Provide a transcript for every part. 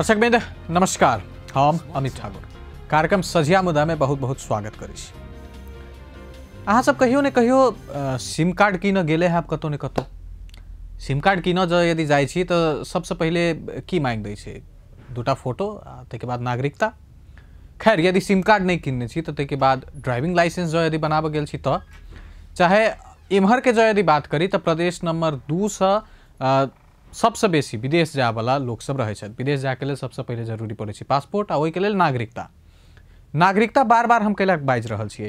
दर्शक वृंद नमस्कार, हम अमित ठाकुर कार्यक्रम सझिया मुद्दा में बहुत बहुत स्वागत करै छी। अहाँ सब कहियो ने कहियो सिम कार्ड कीनऽ गेले हैं? कतौ ने कतौ सिम कार्ड कीनऽ जँ यदि जाइ छी तऽ सबसँ पहिले की मांगि दै छै? दूटा फोटो आ ताहिके बाद नागरिकता। खैर यदि सिम कार्ड नहि किनने छी तऽ ताहिके बाद ड्राइविंग लाइसेंस जँ यदि बनाबऽ गेल छी तऽ, चाहे एम्हरके जँ यदि बात करी तऽ प्रदेश नंबर 2 सँ सबसँ बेसी विदेश जायवला लोकसब रहै छथि। विदेश जायके लेल सबसँ पहिले जरूरी पड़ै छै पासपोर्ट आ ओहिके लेल नागरिकता। नागरिकता बार बार हम कैला बाजि रहल छी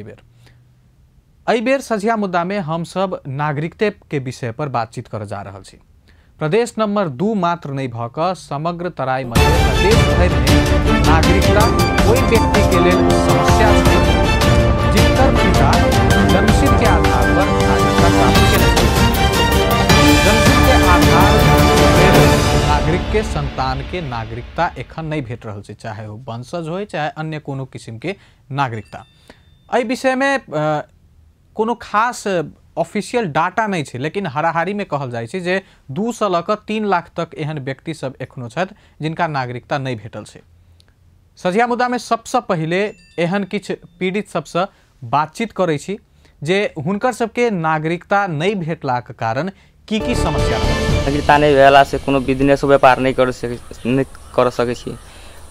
एहिबेर सझिया मुद्दामे हमसब नागरिकतेके विषय पर बातचीत करऽ जा रहल छी। प्रदेश नंबर 2 मात्र नहि भऽ कऽ समग्र तराई मध्य प्रदेश भरिमे नागरिकता ओहि व्यक्तिके लेल समस्या छै जिनकर पिता जन्मसिद्धके आधार पर नागरिकता प्राप्त केने छथि। जन्मसिद्धके आधार नागरिक के संतान के नागरिकता एखन नहीं भेट रहल छै, चाहे वो वंशज हो चाहे अन्य कोनो किस्म के नागरिकता। एहि विषय में कोनो खास ऑफिशियल डाटा नहीं छै, लेकिन हाराहारी में कहल जाइ छै जे 2 से लऽ कऽ 3 लाख तक एहन व्यक्ति सब एखनो छथि जिनका नागरिकता नहीं भेटल छै। सझिया मुद्दा में सबसँ पहिले एहन किछु पीड़ित सबसँ बातचीत करै छी जे हुनकर सबके नागरिकता नहीं भेटलाक कारण की की समस्या रहल। नागरिकता नहीं भेला से कोनो बिजनेस व्यापार नहीं कर सकै छी।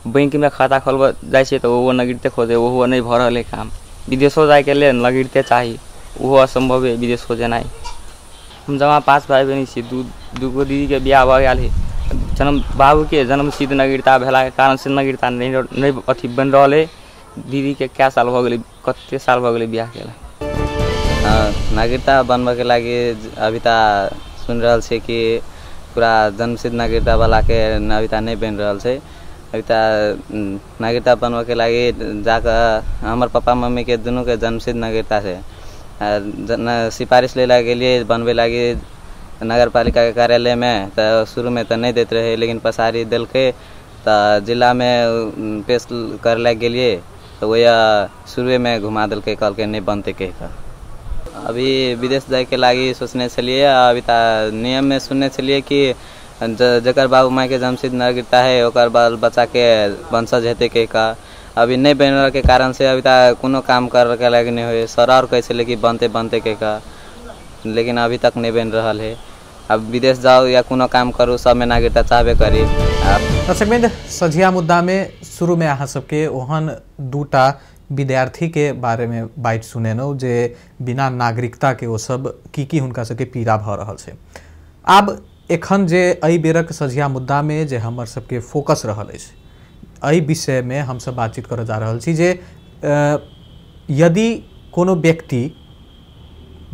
बैंकमे खाता खोलबऽ जाइ छियै तऽ ओहो नागरिकते खोजे, ओहो नहीं भऽ रहल है काम। विदेशो जाइके लेल नागरिकते चाही, ओहो असम्भव है विदेशो जेनाइ। हम जमा 5 भाइ बहिन छी, दूगो दीदीके बियाह भऽ गेल है। जन्म बाबूके जन्मसिद्ध नागरिकता भेलाके कारण से नागरिकता नहीं अथी बनि रहल है। दीदीके कै साल भऽ गेलै, कते साल भऽ गेलै बियाह केला। नागरिकता बनबऽके लागि अभी तऽ सुनि रहल छियै कि पूरा जन्मसिद्ध नागरिकता वालाके अभी तऽ नहि बनि रहल छै। अभी तऽ नागरिकता बनबऽके लागि जाकऽ हमर पप्पा मम्मीके दुनूके जन्मसिद्ध नागरिकता छै। सिफारिश लै लए गेलियै बनबै लागि नगरपालिकाके कार्यालयमे तऽ शुरूमे तऽ नहि दैत रहै, लेकिन पसारी देलकै तऽ जिलामे पेश करै लए गेलियै तऽ वएह शुरुएमे घुमा देलकै, कहलकै नहि बनतै कहि कऽ। अभी विदेश जाइके लागि सोचने छलियै, अभी तऽ नियममे सुनने छलियै कि जकर बाबू मायके जन्मसिद्ध नागरिकता है ओकर बाल बच्चाके वंशज हेतै कहि कऽ। अभी नहि बनलाके कारण से अभी तऽ कोनो काम करैके लागि नहि होइ। सर आओर कहै छलै कि बनतै बनतै कहि कऽ, लेकिन अभी तक नहि बनि रहल है। अब विदेश जाउ या कोनो काम करू सबमे नागरिकता चाहबे करी। दर्शकवृंद, सझिया मुद्दामे शुरूमे अहाँ सबके ओहन दूटा विद्यार्थी के बारे में बाइट सुनेलहुँ जे बिना नागरिकता के ओ सब की की हुनका सबके पीड़ा भऽ रहल छै। आब एखन जे एहि बेरक सझिया मुद्दामे जे हमर सबके फोकस रहल अछि एहि विषयमे हमसब बातचीत करऽ जा रहल छी जे यदि कोनो व्यक्ति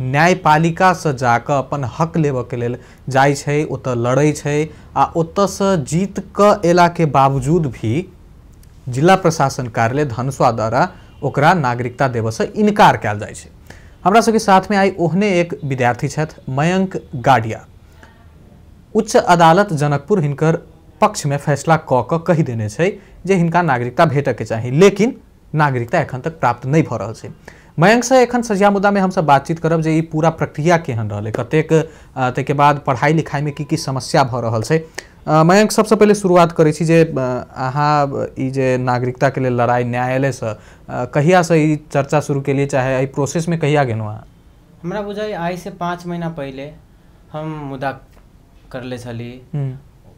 न्यायपालिकासँ जाकऽ अपन हक लेबऽके लेल जाइ छै, ओतऽ लड़ै छै आ ओतऽसँ जीत कऽ अयलाके बावजूद भी जिला प्रशासन कार्यालय धनुषा द्वारा ओकरा नागरिकता देबऽसँ इनकार कयल जाइ छै। हमरा सबके साथमे आइ ओहने एक विद्यार्थी छथि, मयंक गाडिया। उच्च अदालत जनकपुर हिनकर पक्षमे फैसला कऽ कऽ कहि देने छै जे हिनका नागरिकता भेटऽके चाही, लेकिन नागरिकता एखन तक प्राप्त नहि भऽ रहल छै। मयंकसँ एखन सझिया मुद्दामे हमसब बातचीत करब जे ई पूरा प्रक्रिया केहन रहलै, कतेक ताहिके बाद पढ़ाइ लिखाइमे की की समस्या भऽ रहल छै। मयंक, सबसँ पहिले शुरुआत करै छी जे अहाँ ई जे नागरिकताके लेल लड़ाइ न्यायालयसँ कहियासँ ई चर्चा शुरू केलियै, चाहे एहि प्रोसेसमे कहिया गेलहुँ अहाँ? हमरा बुझाइ आइसँ 5 महीना पहिले हम मुद्दा करले छली।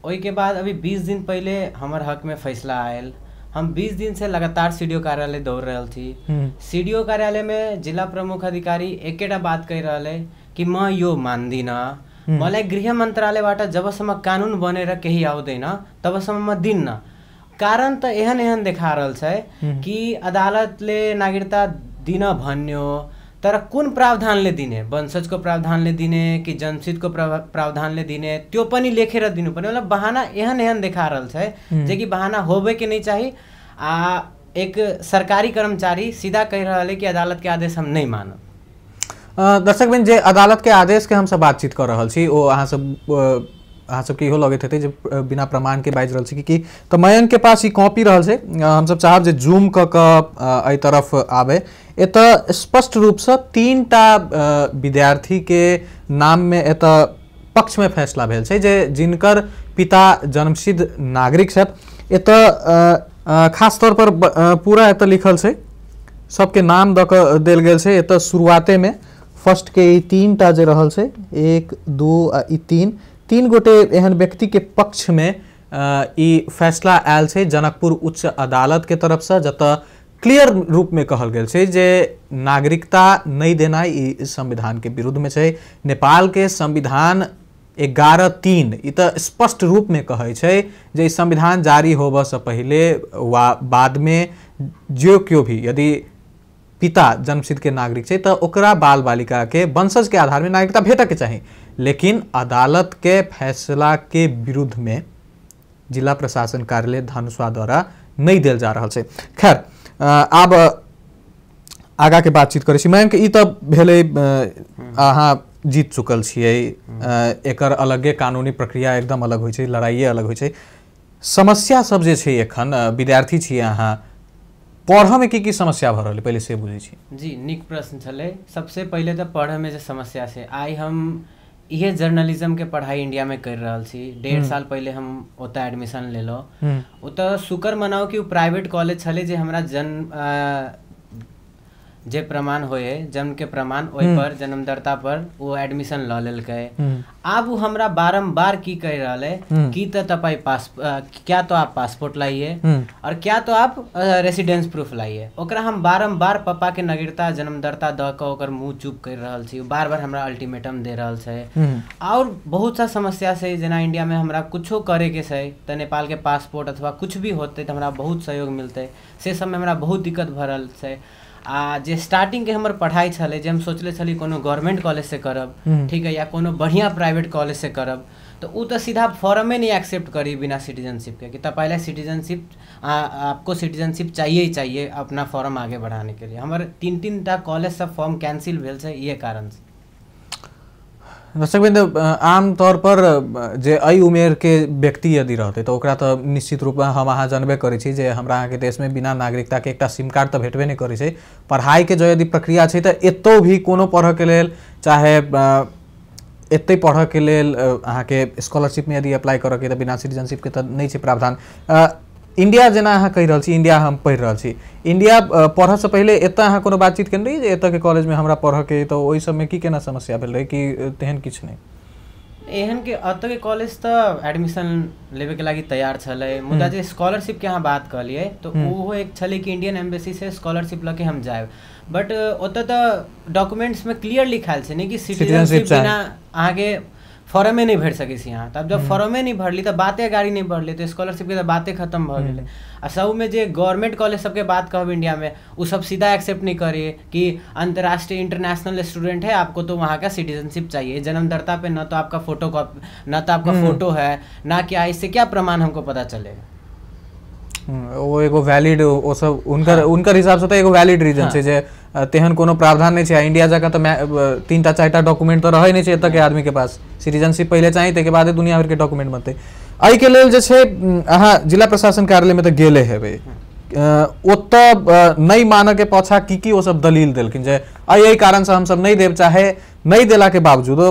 ओहिके बाद अभी 20 दिन पहिले हमर हकमे फैसला आयल। हम 20 दिन से लगातार सीडीओ कार्यालय दौड़ रहल थी। सीडीओ कार्यालयमे जिला प्रमुख अधिकारी एकेटा बात कहि रहल है कि म यो मान्दिनँ, मलाई गृह मन्त्रालयबाट जबसम्म कानुन बनेर केही आउँदैन तबसम्म म दिन्न। कारण त एहन एहन देखा रहल छै कि अदालतले नागरिकता दिन भन्यो, तर कुन प्रावधानले दिने, वंशजको प्रावधानले दिने कि जन्मसिद्धको प्रावधानले दिने त्यो पनि लेखेर दिनुपर्ने। मतलब बहाना एहन एहन देखा रहल छै जे कि बहाना होबेके नहीं चाही। आ एक सरकारी कर्मचारी सीधा कहि रहल है कि अदालत के आदेश हम नहीं मानब। दर्शकवृंद, जे अदालत के आदेश के हमसब बातचीत कर रहल छी ओ अहाँ सबके इहो लगैत हेतै जे बिना प्रमाण के बाजि रहल छी कि तऽ मयंक के पास ई कॉपी रहल छै। हमसब चाहब जे जूम कऽ कऽ एहि तरफ आबै। एतऽ स्पष्ट रूपसँ 3 टा विद्यार्थी के नाममे एतऽ पक्षमे फैसला भेल छै जे जिनकर पिता जन्मसिद्ध नागरिक छथि। एतऽ खास तौर पर पूरा एतऽ लिखल छै, सबके नाम दऽ कऽ देल गेल छै। एतऽ शुरुआतेमे फर्स्ट के ई 3 टा जे रहल छै, 1 2 आ ई 3 गोटे एहन व्यक्तिके पक्षमे ई फैसला आयल छै जनकपुर उच्च अदालत के तरफसँ, जतऽ क्लियर रूपमे कहल गेल छै जे नागरिकता नहि देनाइ ई संविधानके विरुद्धमे छै। नेपालके संविधान 11(3) ई तऽ स्पष्ट रूपमे कहै छै जे ई संविधान जारी होबऽसँ पहिले वा बादमे जे केओ भी यदि पिता जन्मसिद्धके नागरिक छै तऽ ओकरा बाल बालिकाके वंशजके आधारमे नागरिकता भेटऽके चाही। लेकिन अदालतके फैसलाके विरुद्धमे जिला प्रशासन कार्यालय धनुषा द्वारा नहि देल जा रहल छै। खैर आब आगाके बातचीत करै छी। मयंक, ई तऽ भेलै अहाँ जीत चुकल छियै, एकर अलगे कानूनी प्रक्रिया एकदम अलग होइ छै, लड़ाइए अलग होइ छै। समस्या सब जे छै एखन विद्यार्थी छियै अहाँ, पढ़ऽमे की की समस्या भऽ रहल है पहिले से बुझै छी। जी, नीक प्रश्न छलै। सबसे पहिले तऽ पढ़ऽमे जे समस्या छै, आइ हम इहे जर्नलिज्मके पढ़ाइ इंडियामे करि रहल छी। 1.5 साल पहिले हम ओतऽ एडमिशन लेलहुँ। ओतऽ शुक्र मनाउ कि ओ प्राइवेट कॉलेज छलै जे हमरा जन्म जे प्रमाण होइ है, जन्मके प्रमाण, ओहि पर जन्मदर्ता पर ओ एडमिशन लऽ लेलकै। आब ओ हमरा बारम्बार की कहि रहल है कि तऽ तपाईँ पास क्या तो आप पासपोर्ट लाइए और क्या तो आप रेसिडेंस प्रूफ लाइए। ओकरा हम बारम्बार पप्पाके नागरिकता जन्मदर्ता दऽ कऽ ओकर मुँह चुप करि रहल छी। बार बार हमरा अल्टीमेटम दे रहल छै। आओर बहुत सा समस्या छै, जेना इंडियामे हमरा कुछो करैके छै तऽ नेपालके पासपोर्ट अथवा कुछ भी होतै तऽ हमरा बहुत सहयोग मिलतै, से सबमे हमरा बहुत दिक्कत भऽ रहल छै। आ जे स्टार्टिंगके हमर पढ़ाइ छलै, जे हम सोचले छली कोनो गवर्नमेंट कॉलेजसँ करब, ठीक है, या कोनो बढ़िआँ प्राइवेट कॉलेजसँ करब, तऽ ओ तऽ सीधा फॉर्मे नहीं एक्सेप्ट करी बिना सिटीजनशिपके कि तपाईँलाई सिटीजनशिप आपको सिटीजनशिप चाहिए ही चाहिए अपना फॉर्म आगे बढ़ाने के लिए। हमर 3-3 टा कॉलेज सब फॉर्म कैंसिल भेल छै इहे कारणसँ। दर्शकवृंद, आमतौर पर जे एहि उमेर के व्यक्ति यदि रहतै तऽ ओकरा तऽ निश्चित रूपमे हम अहाँ जानबे करै छी जे हमरा अहाँके देशमे बिना नागरिकताके एकटा सिम कार्ड तऽ भेटबे नहि करै छै। पढ़ाइके जो यदि प्रक्रिया छै तऽ एतौ भी कोनो पढ़ऽके लेल, चाहे एतै पढ़ऽके लेल अहाँके स्कॉलरशिपमे यदि अप्लाई करऽके तऽ बिना सिटीजनशिपके तऽ नहि छै प्रावधान। इंडिया जेना अहाँ कहि रहल छी, इंडिया हम पढ़ि रहल छी, इंडिया पढ़ऽसँ पहिले एतऽ अहाँ कोनो बातचीत केने रही जे एतऽके कॉलेजमे हमरा पढ़ऽके, तऽ ओहि सबमे की केना समस्या भेल रहै कि तेहन किछु नहि? एहन के एतऽके कॉलेज तऽ एडमिशन लेबेके लागि तैयार छलै, मुदा जे स्कॉलरशिपके अहाँ बात कहलियै तऽ ओहो एक छलै कि इंडियन एम्बेसीसँ स्कॉलरशिप लऽ के हम जायब, बट ओतऽ तऽ डॉक्यूमेंट्समे क्लियर लिखायल छै ने कि सिटीजनशिप बिना अहाँके फॉर्मे नहि भरि सकै छी अहाँ। तब जब फॉर्मे नहि भरली तऽ बाते गाड़ी नहि बढ़लै, तऽ स्कॉलरशिपके तऽ बाते खतम भऽ गेलै। आ सबमे जे गवर्नमेंट कॉलेज सबके बात कहब इंडियामे, ओ सब सीधा एक्सेप्ट नहीं करे कि अंतर्राष्ट्रीय इंटरनेशनल स्टूडेंट है आपको तो वहाँ का सिटीजनशिप चाहिए, जन्मदर्ता पे न तो आपका फोटो कॉपी, न तो आपका फोटो है, ना क्या, इससे क्या प्रमाण हमको पता चलेगा। ओ एगो वैलिड ओ सब उनकर उनकर हिसाब से तऽ एगो वैलिड रीजन छै जे तेहन कोनो प्रावधान नहि छै। इंडिया जकाँ तऽ 3 टा 4 टा डॉक्यूमेंट तऽ रहै नहि छै एतऽके आदमीके पास, सिटीजनशिप पहिले चाही ताहिके बादे दुनिया भरिके डॉक्यूमेंट बनतै। एहिके लेल जे छै अहाँ जिला प्रशासन कार्यालयमे तऽ गेले हेबै, ओतऽ नहि मानऽके पाछा की की ओ सब दलील देलखिन जे एहि कारणसँ हमसब नहि देब, चाहे नहि देलाके बावजूदो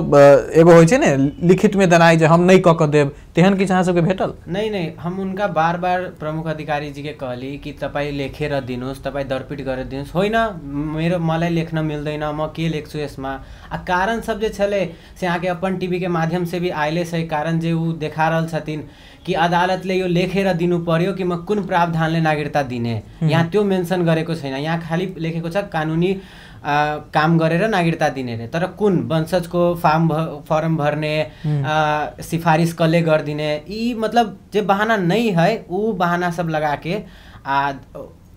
एगो होइ छै ने लिखितमे देनाइ जे हम नहि कऽ कऽ देब, तेहन किछु अहाँ सबके भेटल? नहीं नहीं, हम उनका बार बार प्रमुख अधिकारी जी के कहली कि तपाईँ लेखेर दिनुहोस्, तपाईँ दरपिट गरेर दिनुहोस्, होइन मेरो मलाई लेख्न मिल्दैन, म के लेख्छु यसमा। आ कारण सब जे छलै से अहाँके अपन टीवीके माध्यमसँ भी आयले छै, कारण जे ऊ देखा रहल छथिन कि अदालतले यो लेखेर दिनु पर्यो कि म कुन प्रावधानले नागरिकता दिने, यहाँ त्यो मेन्सन गरेको छैन। यहाँ खालि लेखेको छ कानुनी काम गरेर नागरिकता दिने रे, तर कुन वंशजको फर्म भर्ने, सिफारिस कसले गरिदिने, यी मतलब जे बहाना नहीं है ऊ बहाना सब लगा के आ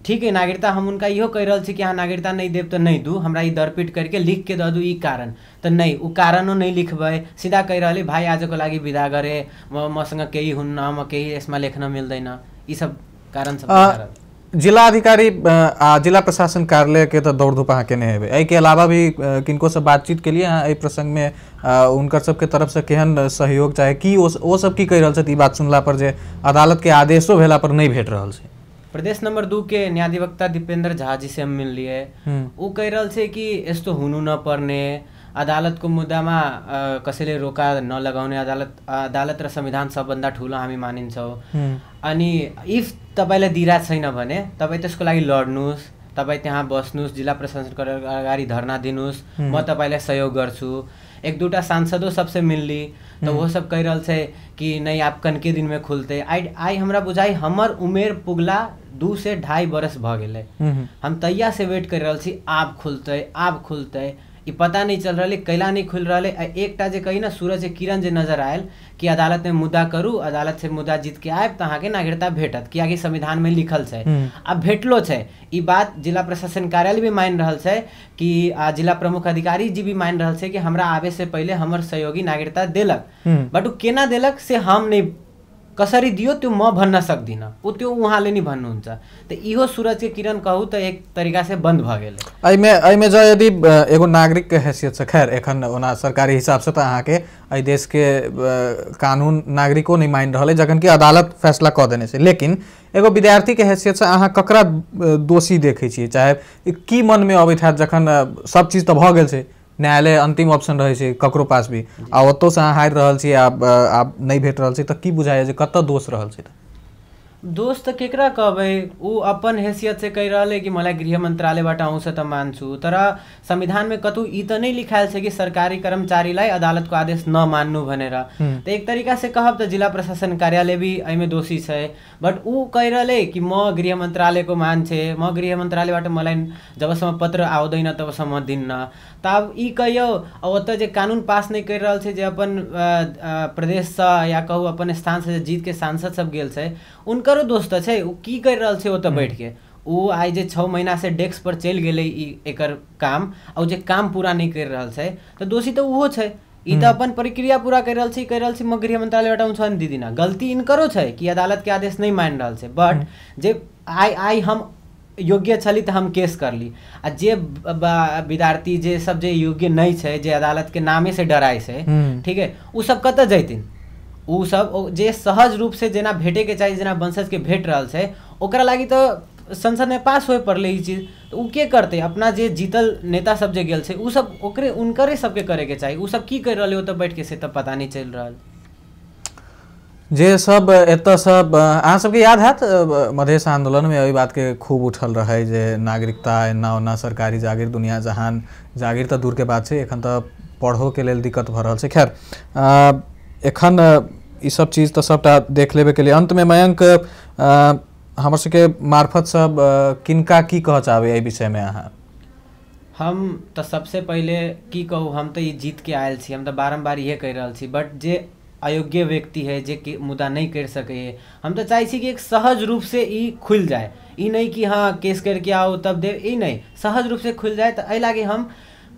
ठीक है नागरिकता हम उनका इहो कहि रहल छी कि अहाँ नागरिकता नहीं देब तऽ नहीं दू, हमरा ई दरपीट करके लिख के दऽ दू ई कारण, तऽ नहीं ऊ कारणो नहीं लिखबै, सीधा कहि रहल भाइ आजको लागि विदा गरे, म मसँग केही हुन्न, म केही यसमा लेख्न मिल्दैन, यी सब कारण सब। जिला अधिकारी आ जिला प्रशासन कार्यालय के तो दौड़ धूप अहाँ केने हेबै, एहिके अलावा भी किनको से बातचीत के लिए अहाँ एहि प्रसंगमे हुनकर सबके तरफ से केहन सहयोग चाहे की ओ सब की कहि रहल छथि ई बात सुनला पर जे अदालत के आदेशो भेला पर नहि भेट रहल छै? प्रदेश नंबर 2 के न्यायाधिवक्ता दीपेंद्र झा जी से हम मिललिए, ऊ कहि रहल छै कि यस्तो हुनु नपर्ने, अदालतको मुद्दामा कसैले रोका नलगाउने, अदालत र संविधान सबभन्दा ठुलो हामी मानिन्छौँ। अनि if तपाईँलाई दिइरहेको छैन भने तपाईँ त्यसको लागि लड्नुहोस्, तपाईँ त्यहाँ बस्नुहोस्, जिल्ला प्रशासनको अगाडि धरना दिनुहोस्, म तपाईँलाई सहयोग गर्छु। एक दुटा सांसदो सबसे मिलली त वो सब कहि रहल छै कि नहीं आप कनके दिनमे खुलते। आइ हमरा बुझाइ हमर उमेर पुगला 2 से 2.5 बरस भऽ गेलै, हम तहिया से वेट करि रहल छी आब खुलतै आब खुलतै, ई पता नहीं चल रहल है कैला नहीं खुलि रहल है। एकटा जे कही ना सूरज के किरण जे नजर आयल कि अदालत में मुद्दा करू, अदालत से मुद्दा जीत के आयब तऽ अहाँके नागरिकता भेटत, कियाकि संविधान में लिखल छै। आब भेटलो छै, ई बात जिला प्रशासन कार्यालय भी मानि रहल छै कि आ जिला प्रमुख अधिकारी जी भी मानि रहल छै कि हमरा आबे से पहिले हमर सहयोगी नागरिकता देलक, बट उ केना देलक से हम नहीं कसरी दियो त्यो म भन्न सक्दिनँ, उ त्यो उहाँले नि भन्नुहुन्छ। त इहो सूरज के किरण कहू त एक तरीका से बंद भ गेलै। एहिमे जँ यदि एगो नागरिक के हैसियत से, खैर एखन ओना सरकारी हिसाब से त अहाँके एहि देश के कानून नागरिको नहीं मानि रहल है, जखन कि अदालत फैसला कऽ देने छै, लेकिन एगो विद्यार्थी के हैसियत से अहाँ ककरा दोषी देखै छियै? चाहे की मनमे अबैत हैत जखन सब चीज तऽ भऽ गेल छै, न्यायालय अंतिम ऑप्शन रहै छै ककरो पास भी, आ ओतौसँ अहाँ हारि रहल छी, आब नहि भेट रहल छै, तऽ की बुझाइए जे कतऽ दोष रहल छै? दोष त केकरा कहबै, उ अपन हैसियत से कहि रहल है कि मलाई गृह मन्त्रालयबाट आउँछ त मान्छु, तर संविधानमे कतौ ई त नहि लिखायल छै कि सरकारी कर्मचारीलाई अदालतको आदेश नमान्नु भनेर। त एक तरीका से कहब त जिला प्रशासन कार्यालय भी एहिमे दोषी छै, बट ऊ कहि रहले कि म गृह मन्त्रालयको मान्छे, म गृह मन्त्रालयबाट मलाई जबसम्म पत्र आउँदैन तबसम्म दिन्न। त आब ई कहियौ ओतऽ जे कानून पास नहि करि रहल छै, जे अपन प्रदेशसँ या कहू अपन स्थानसँ जे जीतके सांसद सब गेल छै उनकरो दोष त छै, उ की करि रहल छै ओतऽ बैठ के? उ आइ जे 6 महीना से डेस्क पर चलि गेलै ई एकर काम, आ उ जे काम पूरा नहि करि रहल छै तऽ दोषी तऽ उहो छै। ई तऽ अपन प्रक्रिया पूरा करि रहल छै, कहि रहल छी म गृह मन्त्रालयबाट आउँछ नि दिदिन, गलती इनकरो छै कि अदालत के आदेश नहि मानि रहल छै, बट जे आइ आइ हम योग्य छली तऽ हम केस करली, आ जे विद्यार्थी जे सब जे योग्य नहि छै, जे अदालत के नामे से डराइ छै, ठीक है, उ सब कतऽ जैतिन? उ सब जे सहज रूप से जेना भेटे के चाही, जेना वंशज के भेट रहल छै, ओकरा लागि तऽ संसद में पास होए पड़लै ई चीज, तऽ उ के करतै? अपना जे जीतल नेता सब जे गेल छै उ सब ओकरे उनकरे सबके करे के चाही, उ सब की करि रहलै ओतऽ बैठ के से तऽ पता नहि चलि रहल। जे सब एतऽ सब अहाँ सबके याद हैत मधेश आंदोलनमे एहि बातके खूब उठल रहै जे नागरिकता एना ओना सरकारी जागीर दुनिया जहान, जागीर तऽ दूरके बात छै, एखन तऽ पढ़ोके लेल दिक्कत भऽ रहल छै। खैर एखन ई सब चीज तऽ सबटा देख लेबे के लिए। अंतमे मयंक, हमर सबके मार्फत सब किनका की कहऽ चाहबै एहि विषयमे अहाँ? हम तऽ सबसे पहिले की कहू, हम तऽ ई जीत के आयल छी, हम तऽ बारम्बार इहे कहि रहल छी, बट जे अयोग्य व्यक्ति है जे कि मुद्दा नहीं कर सके, हम तऽ चाहै छी कि एक सहज रूप से ई खुलि जाए, ई नहीं कि हाँ केस करके आओ तब दे, ई नहीं, सहज रूप से खुलि जाए। तऽ एहि लागी हम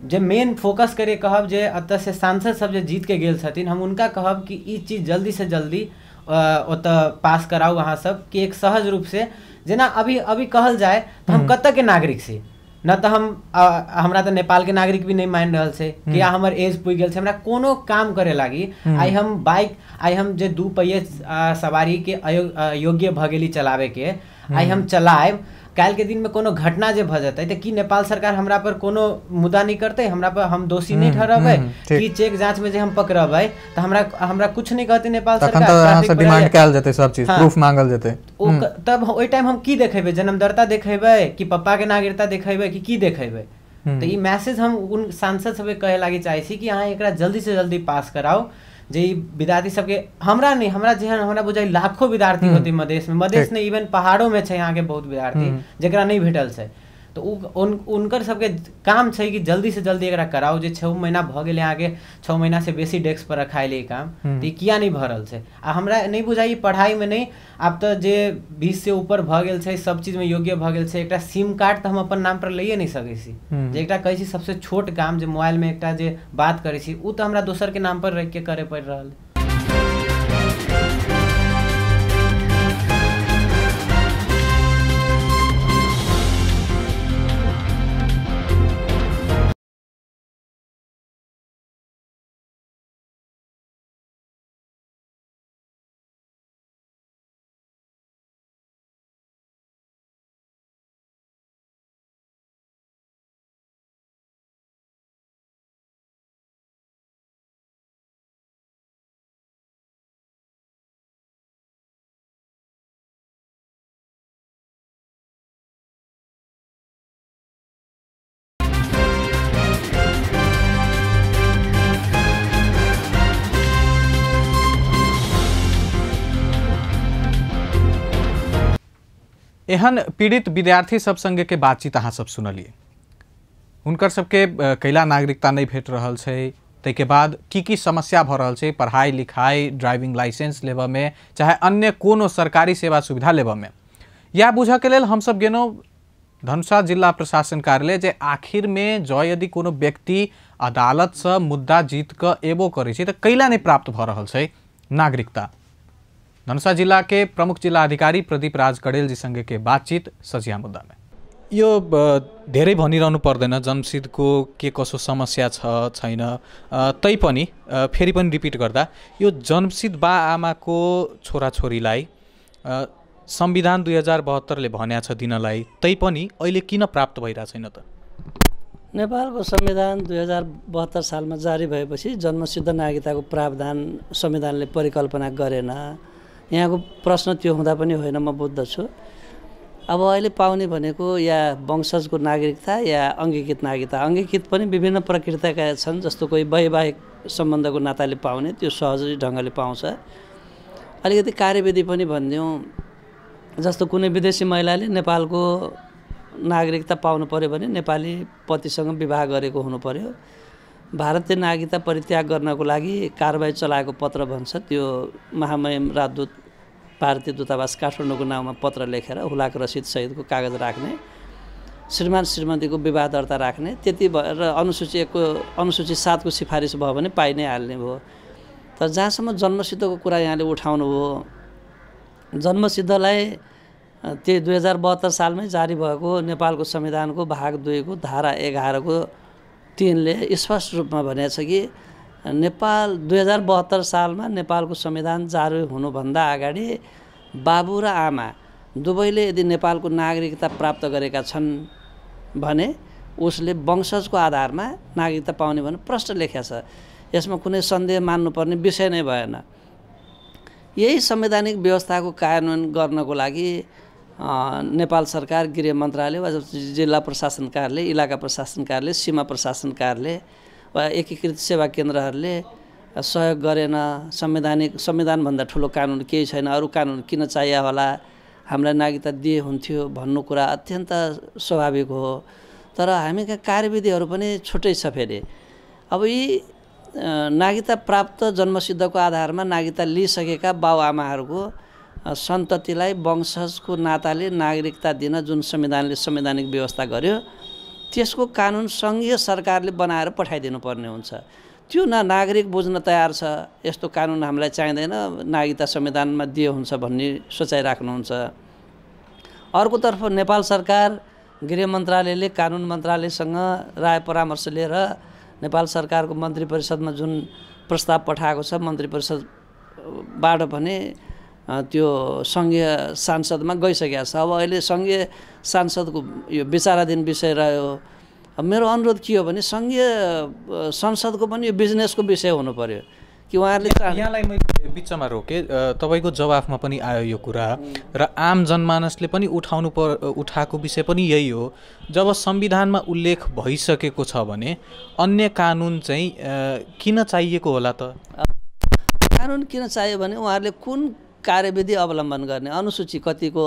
जे मेन फोकस करे कहब जे एतऽ से सांसद सब जे जीत के गेल छथिन, हम उनका कहब कि ई चीज जल्दी से जल्दी ओतऽ पास कराउ अहाँ सब, कि एक सहज रूप से जेना अभी अभी कहल जाए तऽ हम कतऽ के नागरिक छी, न तऽ हम हमरा तऽ नेपाल के नागरिक भी नहीं मानि रहल छै, कि हमर एज पुगि गेल छै, हमरा कोनो काम करे लागी आइ हम बाइक, आइ हम जे 2 पहिये सवारी के अयोग्य भऽ गेली चलावे के, आइ हम चलायब, काल्हि के दिन में कोनो घटना जे भऽ जेतै तऽ की नेपाल सरकार हमरा पर कोनो मुद्दा नहि करतै? हमरा पर हम दोषी नहि ठहरबै? की चेक जांच में जे हम पकड़बै तऽ हमरा हमरा कुछ नहि कहतै नेपाल सरकार? डिमांड कयल जेतै, सब चीज प्रूफ मांगल जेतै। तब ओहि टाइम हम की देखेबै? जन्मदर्ता देखेबै कि पप्पा के नागरिकता देखेबै कि की देखेबै? तऽ ई मैसेज हम उन सांसद सबके कहे लागी चाहै छी कि अहाँ एकरा जल्दी से जल्दी पास कराउ, जे ई विद्यार्थी सबके, हमरा नहीं, हमरा जेहन हमरा बुझाइ लाखों विद्यार्थी होते मधेश में, मधेश नहीं इवन पहाड़ों में छै यहाँ के बहुत विद्यार्थी जेकरा नहीं भेटल छै, तऽ उनकर सबके काम छै कि जल्दी से जल्दी एकरा कराउ। जे 6 महीना भऽ गेलै अहाँके, 6 महीना से बेसी डेस्क पर रखायल ई काम, तऽ ई किया नहि भऽ रहल छै? आ हमरा नहि बुझाइ पढ़ाइमे नहि, आब तऽ जे 20 से ऊपर भऽ गेल छै सब चीजमे योग्य भऽ गेल छै, एकटा सिम कार्ड तऽ हम अपन नाम पर लैए नहि सकै छी, जे एकटा कहै छी सबसे छोट काम जे मोबाइलमे एकटा जे बात करै छी उ तऽ हमरा दोसरके नाम पर राखिके करे पड़ि रहल। एहन पीड़ित विद्यार्थी सब संगे के बातचीत अहाँ सब सुनलिए। हुनकर सबके कैला नागरिकता नहीं भेट रहल छै, ताहिके बाद की की समस्या भऽ रहल छै पढ़ाई लिखाई, ड्राइविंग लाइसेंस लेबऽ में, चाहे अन्य कोनो सरकारी सेवा सुविधा लेबऽ में। यह बुझऽ के लेल हमसब गेलहुँ धनुषा जिला प्रशासन कार्यालय, जे आखिर में जँ यदि कोनो व्यक्ति अदालतसँ मुद्दा जीत कऽ एबो करै छै तऽ कैला नहि प्राप्त भऽ रहल छै नागरिकता। धनुषा जिला के प्रमुख जिला अधिकारी प्रदीप राज कडेल जी संगे के बातचीत सझिया मुद्दा में। यो धेरै भनिरहनु पर्दैन जन्मसिद्धको के कसो समस्या छ छैन, तैपनि फेरि पनि रिपिट गर्दा यो जन्मसिद्ध बा आमाको छोराछोरीलाई संविधान 2072 ले भनेको छ दिनलाई, तैपनि अहिले किन प्राप्त भइरहेको छैन त? नेपालको संविधान 2072 सालमा जारी भएपछि जन्मसिद्ध नागरिकताको प्रावधान संविधानले परिकल्पना गरेन। यहाँको प्रश्न त्यो हुँदा पनि होइन, म बुझ्दछु। अब अहिले पाउने भनेको या वंशजको नागरिकता या अङ्गीकृत नागरिकता। अङ्गीकृत पनि विभिन्न प्रकृतिका छन्, जस्तो कोही वैवाहिक सम्बन्धको नाताले पाउने त्यो सहजै ढङ्गले पाउँछ। अलिकति कार्यविधि पनि भनिदिउँ, जस्तो कुनै विदेशी महिलाले नेपालको नागरिकता पाउनु पर्यो भने नेपाली पतिसँग विवाह गरेको हुनुपर्यो। भारतीय नागरिकता परित्याग गर्नको लागि कारबाही चलाएको पत्र भन्छ, त्यो महामहिम राजदूत भारतीय दूतावास काठमाडौँको नाउँमा पत्र लेखेर हुलाक रसिद सहितको कागज राख्ने, श्रीमान श्रीमतीको विवाह दर्ता राख्ने, त्यति भएर अनुसूची 1 को अनुसूची 7 को सिफारिस भयो भने पाइ नै हाल्ने भयो। तर जहाँसम्म जन्मसिद्धको कुरा यहाँले उठाउनु भयो, जन्मसिद्धलाई त्यही 2072 सालमै जारी भएको नेपालको संविधानको भाग 2 को धारा 11 को 3 ले स्पष्ट रूपमा भनेको छ कि नेपाल 2072 सालमा नेपालको संविधान जारी हुनुभन्दा अगाडि बाबु र आमा दुवैले यदि नेपालको नागरिकता प्राप्त गरेका छन् भने उसले वंशजको आधारमा नागरिकता पाउने भन्ने प्रश्न लेखेको छ। यसमा कुनै सन्देह मान्नुपर्ने विषय नै भएन। यही संवैधानिक व्यवस्थाको कार्यान्वयन गर्नको लागि नेपाल सरकार, गृह मन्त्रालय वा जिल्ला प्रशासन कार्यालय, इलाका प्रशासन कार्यालय, सीमा प्रशासन कार्यालय वा एकीकृत सेवा केन्द्रहरूले सहयोग गरेन। संवैधानिक संविधानभन्दा ठुलो कानुन केही छैन, अरू कानुन किन चाहियो होला, हामीलाई नागरिकता दिए हुन्थ्यो भन्नु कुरा अत्यन्त स्वाभाविक हो। तर हामी कहाँ कार्यविधिहरू पनि छुट्टै छ फेरि। अब यी नागरिकता प्राप्त जन्मसिद्धको आधारमा नागरिकता लिइसकेका बाबुआमाहरूको सन्ततिलाई वंशजको नाताले नागरिकता दिन जुन संविधानले संवैधानिक व्यवस्था गर्यो त्यसको कानुन सङ्घीय सरकारले बनाएर पठाइदिनु पर्ने हुन्छ। त्यो न नागरिक बुझ्न तयार छ, यस्तो कानुन हामीलाई चाहिँदैन, नागरिकता संविधानमा दिए हुन्छ भन्ने सोचाइ राख्नुहुन्छ। अर्कोतर्फ नेपाल सरकार गृह मन्त्रालयले कानुन मन्त्रालयसँग राय परामर्श लिएर नेपाल सरकारको मन्त्री परिषदमा जुन प्रस्ताव पठाएको छ, मन्त्री परिषदबाट पनि त्यो सङ्घीय सांसदमा गइसकेको छ। अब अहिले सङ्घीय सांसदको यो विचाराधीन विषय रह्यो। मेरो अनुरोध के हो भने सङ्घीय संसदको पनि यो बिजनेसको विषय हुनु पर्यो कि उहाँहरूले। यहाँलाई मैले बिचमा रोकेँ, तपाईँको जवाफमा पनि आयो यो कुरा र आम जनमानसले पनि उठाएको विषय पनि यही हो। जब संविधानमा उल्लेख भइसकेको छ भने अन्य कानुन चाहिँ किन चाहिएको होला त? कानुन किन चाहियो भने उहाँहरूले कुन कार्यविधि अवलम्बन गर्ने, अनुसूची कतिको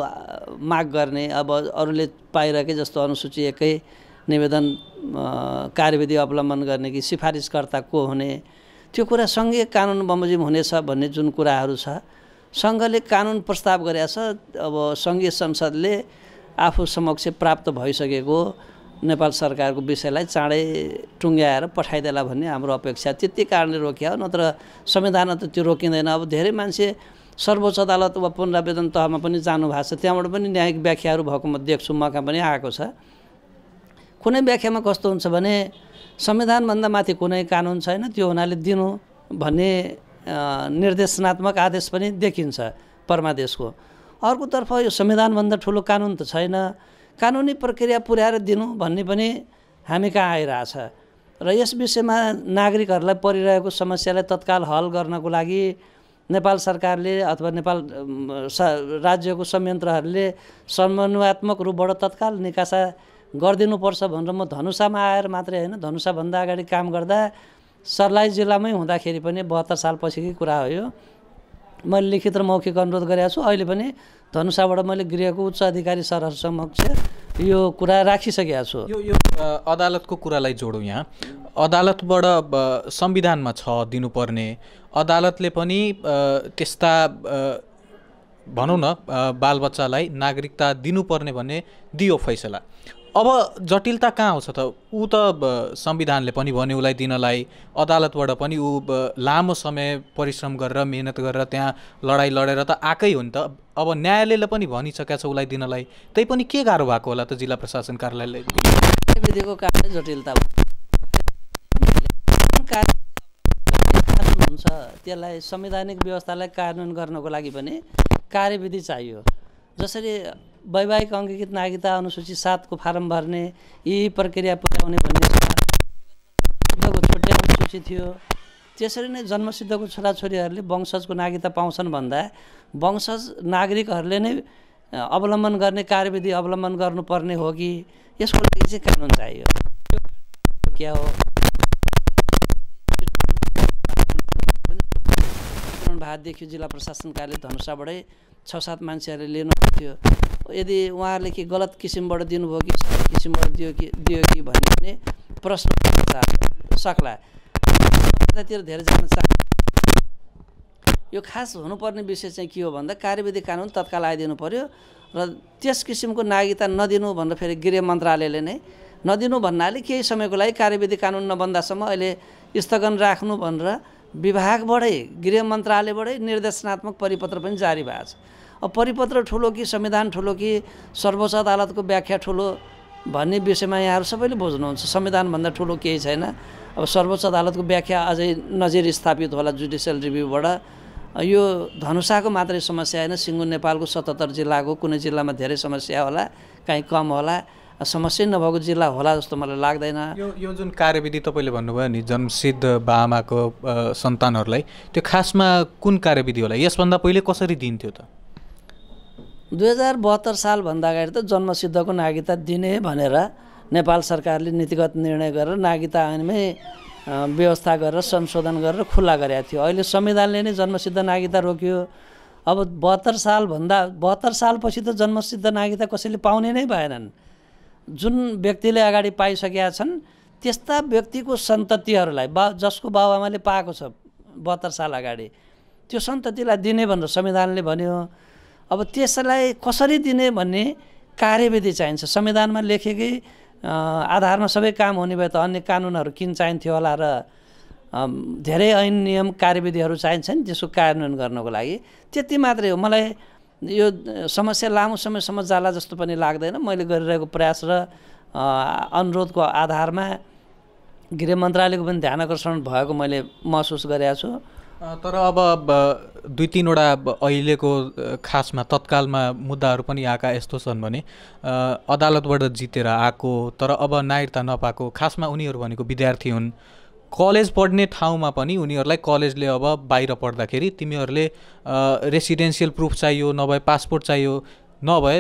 माग गर्ने, अब अरूले पाइरहेकै जस्तो अनुसूची एकै निवेदन कार्यविधि अवलम्बन गर्ने कि सिफारिसकर्ता को हुने, त्यो कुरा सङ्घीय कानुन बमोजिम हुनेछ भन्ने जुन कुराहरू छ सङ्घले कानुन प्रस्ताव गरेको छ। अब सङ्घीय संसदले आफू समक्ष प्राप्त भइसकेको नेपाल सरकारको विषयलाई चाँडै टुङ्ग्याएर पठाइदेला भन्ने हाम्रो अपेक्षा, त्यति कारणले रोकियो, नत्र संविधानमा त त्यो रोकिँदैन। अब धेरै मान्छे सर्वोच्च अदालत वा पुनरावेदन तहमा पनि जानु भएको छ, त्यहाँबाट पनि न्यायिक व्याख्याहरू भएको म देख्छु, मकहाँ पनि आएको छ। कुनै व्याख्यामा कस्तो हुन्छ भने संविधानभन्दा माथि कुनै कानुन छैन, त्यो हुनाले दिनु भन्ने निर्देशनात्मक आदेश पनि देखिन्छ परमादेशको। अर्कोतर्फ यो संविधानभन्दा ठुलो कानुन त छैन, कानुनी प्रक्रिया पुर्याएर दिनु भन्ने पनि हामी कहाँ आइरहेछ। र यस विषयमा नागरिकहरूलाई परिरहेको समस्यालाई तत्काल हल गर्नको लागि नेपाल सरकारले अथवा नेपाल राज्यको संयन्त्रहरूले समन्वयात्मक रूपबाट तत्काल निकासा गरिदिनुपर्छ भनेर म धनुषामा आएर मात्रै होइन, धनुषाभन्दा अगाडि काम गर्दा सर्लाही जिल्लामै हुँदाखेरि पनि 72 सालपछिकै कुरा हो यो, मैले लिखित र मौखिक अनुरोध गरेको छु। अहिले पनि धनुषाबाट मैले गृहको उच्च अधिकारी सरहरू समक्ष यो कुरा राखिसकेको छु। यो अदालतको कुरालाई जोडौँ यहाँ। अदालतबाट संविधानमा छ दिनुपर्ने, अदालतले पनि त्यस्ता भनौँ न बालबच्चालाई नागरिकता दिनुपर्ने भन्ने दियो फैसला। अब जटिलता कहाँ आउँछ त? ऊ त संविधानले पनि भन्यो उसलाई दिनलाई, अदालतबाट पनि ऊ लामो समय परिश्रम गरेर मेहनत गरेर त्यहाँ लडाइँ लडेर त आएकै हो नि त। अब न्यायालयले पनि भनिसकेको छ उसलाई दिनलाई, त्यही पनि के गाह्रो भएको होला त जिल्ला प्रशासन कार्यालयले? विधिको कारणले जटिलता कानुन हुन्छ, त्यसलाई संवैधानिक व्यवस्थालाई कार्यान्वयन गर्नको लागि पनि कार्यविधि चाहियो। जसरी वैवाहिक अङ्गीकृत नागरिकता अनुसूची 7 को फारम भर्ने यी प्रक्रिया पुर्याउने भन्ने छ, छुट्टै अनुसूची थियो। त्यसरी नै जन्मसिद्धको छोराछोरीहरूले वंशजको नागरिकता पाउँछन् भन्दा वंशज नागरिकहरूले नै अवलम्बन गर्ने कार्यविधि अवलम्बन गर्नुपर्ने हो कि यसको लागि चाहिँ कानुन चाहियो। क्या हो भातदेखि जिल्ला प्रशासन कार्यालय धनुषाबाटै 6-7 मान्छेहरूले लिनु थियो। यदि उहाँहरूले के गलत किसिमबाट दिनुभयो कि सही किसिमबाट दियो कि भन्ने पनि प्रश्न सक्ला। यतातिर धेरै जान चाह यो खास हुनुपर्ने विषय चाहिँ के हो भन्दा कार्यविधि कानुन तत्काल आइदिनु पर्यो र त्यस किसिमको नागरिकता नदिनु भनेर फेरि गृह मन्त्रालयले नै नदिनु भन्नाले केही समयको लागि कार्यविधि कानुन नबन्दासम्म अहिले स्थगन राख्नु भनेर विभागबाटै गृह मन्त्रालयबाटै निर्देशनात्मक परिपत्र पनि जारी भएको छ। अब परिपत्र ठुलो कि संविधान ठुलो कि सर्वोच्च अदालतको व्याख्या ठुलो भन्ने विषयमा यहाँहरू सबैले बुझ्नुहुन्छ। संविधानभन्दा ठुलो केही छैन। अब सर्वोच्च अदालतको व्याख्या अझै नजिर स्थापित होला जुडिसियल रिभ्यूबाट। यो धनुषाको मात्रै समस्या होइन, सिङ्गो नेपालको 77 जिल्लाको कुनै जिल्लामा धेरै समस्या होला, काहीँ कम होला, समस्या नभएको जिल्ला होला जस्तो मलाई लाग्दैन। यो जुन कार्यविधि तपाईँले भन्नुभयो नि जन्मसिद्ध बाआमाको सन्तानहरूलाई, त्यो खासमा कुन कार्यविधि होला? यसभन्दा पहिले कसरी दिन्थ्यो त? 2072 सालभन्दा अगाडि त जन्मसिद्धको नागरिकता दिने भनेर नेपाल सरकारले नीतिगत निर्णय गरेर नागरिकता ऐनमै व्यवस्था गरेर संशोधन गरेर खुल्ला गरेको थियो। अहिले संविधानले नै जन्मसिद्ध नागरिकता रोक्यो। अब 72 सालभन्दा 72 सालपछि त जन्मसिद्ध नागरिकता कसैले पाउने नै भएनन्। जुन व्यक्तिले अगाडि पाइसकेका छन् त्यस्ता व्यक्तिको सन्ततिहरूलाई जसको बाबुआमाले पाएको छ 72 साल अगाडि त्यो सन्ततिलाई दिने भनेर संविधानले भन्यो। अब त्यसलाई कसरी दिने भन्ने कार्यविधि चाहिन्छ। संविधानमा लेखेकै आधारमा सबै काम हुने भए त अन्य कानुनहरू किन चाहिन्थ्यो होला र धेरै ऐन नियम कार्यविधिहरू चाहिन्छ नि त्यसको कार्यान्वयन गर्नको लागि। त्यति मात्रै हो। मलाई यो समस्या लामो समयसम्म जाला जस्तो पनि लाग्दैन। मैले गरिरहेको प्रयास र अनुरोधको आधारमा गृह मन्त्रालयको पनि ध्यान आकर्षण भएको मैले महसुस गरेको छु। तर अब 2-3 वटा अहिलेको खासमा तत्कालमा मुद्दाहरू पनि आएका यस्तो छन् भने अदालतबाट जितेर आएको तर अब नागरिकता नपाएको, खासमा उनीहरू भनेको विद्यार्थी हुन्। कलेज पढ्ने ठाउँमा पनि उनीहरूलाई कलेजले अब बाहिर पढ्दाखेरि तिमीहरूले रेसिडेन्सियल प्रुफ चाहियो, नभए पासपोर्ट चाहियो, नभए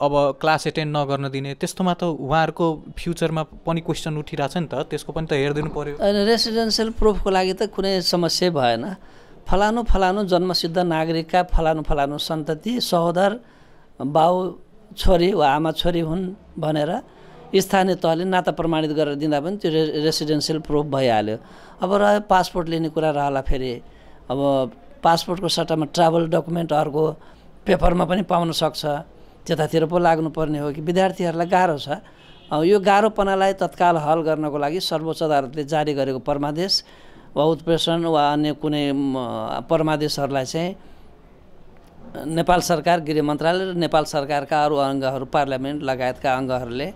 अब क्लास एटेन्ड नगर्न दिने, त्यस्तोमा त उहाँहरूको फ्युचरमा पनि क्वेसन उठिरहेछ नि त, त्यसको पनि त हेरिदिनु पर्यो। रेसिडेन्सियल प्रुफको लागि त कुनै समस्या भएन। फलानु फलानु जन्मसिद्ध नागरिकका फलानु फलानु सन्तति सहोदर बाउ छोरी वा आमा छोरी हुन् भनेर स्थानीय तहले नाता प्रमाणित गरेर दिँदा पनि त्यो रेसिडेन्सियल प्रुफ भइहाल्यो। अब रह्यो पासपोर्ट लिने कुरा रहला फेरि। अब पासपोर्टको सट्टामा ट्राभल डकुमेन्ट अर्को पेपरमा पनि पाउन सक्छ, त्यतातिर पो लाग्नुपर्ने हो कि विद्यार्थीहरूलाई गाह्रो छ। यो गाह्रोपनालाई तत्काल हल गर्नको लागि सर्वोच्च अदालतले जारी गरेको परमादेश वा उत्प्रेषण वा अन्य कुनै परमादेशहरूलाई चाहिँ नेपाल सरकार, गृह मन्त्रालय र नेपाल सरकारका अरू अङ्गहरू, पार्लियामेन्ट लगायतका अङ्गहरूले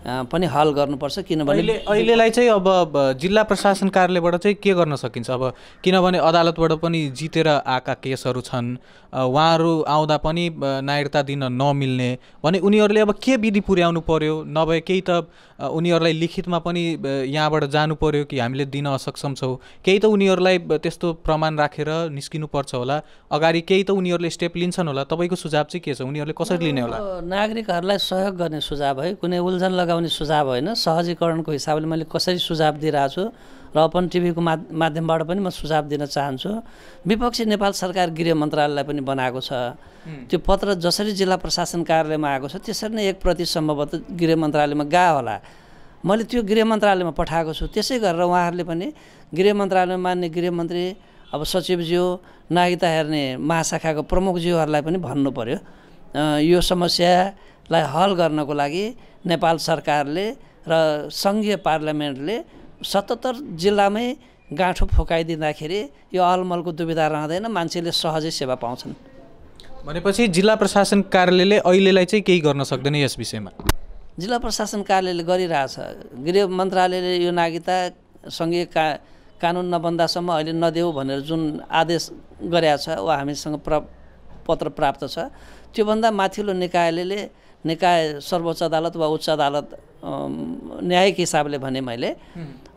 पनि हल गर्नुपर्छ। किनभने अहिलेलाई चाहिँ अब जिल्ला प्रशासन कार्यालयबाट चाहिँ के गर्न सकिन्छ? अब किनभने अदालतबाट पनि जितेर आएका केसहरू छन्, उहाँहरू आउँदा पनि नागरिकता दिन नमिल्ने भने उनीहरूले अब के विधि पुर्याउनु पर्यो? नभए केही त उनीहरूलाई लिखितमा पनि यहाँबाट जानु पर्यो कि हामीले दिन असक्षम छौँ, केही त उनीहरूलाई त्यस्तो प्रमाण राखेर निस्किनुपर्छ होला अगाडि, केही त उनीहरूले स्टेप लिन्छन् होला। तपाईँको सुझाव चाहिँ के छ? उनीहरूले कसरी लिने होला? नागरिकहरूलाई सहयोग गर्ने सुझाव है, कुनै उल्झन लगाउने सुझाव होइन। सहजीकरणको हिसाबले मैले कसरी सुझाव दिइरहेको छु, र अपन टिभीको माध्यमबाट पनि म सुझाव दिन चाहन्छु। विपक्षी नेपाल सरकार गृह मन्त्रालयलाई पनि बनाएको छ। त्यो पत्र जसरी जिल्ला प्रशासन कार्यालयमा आएको छ त्यसरी नै एक प्रति सम्भवतः गृह मन्त्रालयमा गयो होला। मैले त्यो गृह मन्त्रालयमा पठाएको छु। त्यसै गरेर उहाँहरूले पनि गृह मन्त्रालयमा मान्य गृहमन्त्री, अब सचिवज्यू, नागरिकता हेर्ने महाशाखाको प्रमुखज्यूहरूलाई पनि भन्नु पर्यो यो समस्यालाई हल गर्नको लागि नेपाल सरकारले र सङ्घीय पार्लियामेन्टले 77 जिल्लामै गाँठो फोकाइदिँदाखेरि यो अलमलको दुविधा रहँदैन, मान्छेले सहजै सेवा पाउँछन्। भनेपछि जिल्ला प्रशासन कार्यालयले अहिलेलाई चाहिँ केही गर्न सक्दैन यस विषयमा? जिल्ला प्रशासन कार्यालयले गरिरहेछ। गृह मन्त्रालयले यो नागरिकता सङ्घीय कानुन नबन्दासम्म अहिले नदेऊ भनेर जुन आदेश गरेको छ वा हामीसँग पत्र प्राप्त छ, त्योभन्दा माथिल्लो निकायले, निकाय सर्वोच्च अदालत वा उच्च अदालत न्यायिक हिसाबले भने मैले,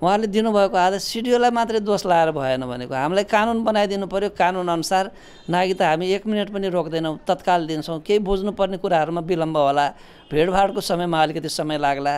उहाँले दिनुभएको आदेश सिडिओलाई मात्रै दोष लाएर भएन भनेको हामीलाई कानुन बनाइदिनु पर्यो। कानुन अनुसार नागरिकता हामी एक मिनट पनि रोक्दैनौँ, तत्काल दिन्छौँ। केही बुझ्नुपर्ने कुराहरूमा विलम्ब होला, भेडभाडको समयमा अलिकति समय लाग्ला,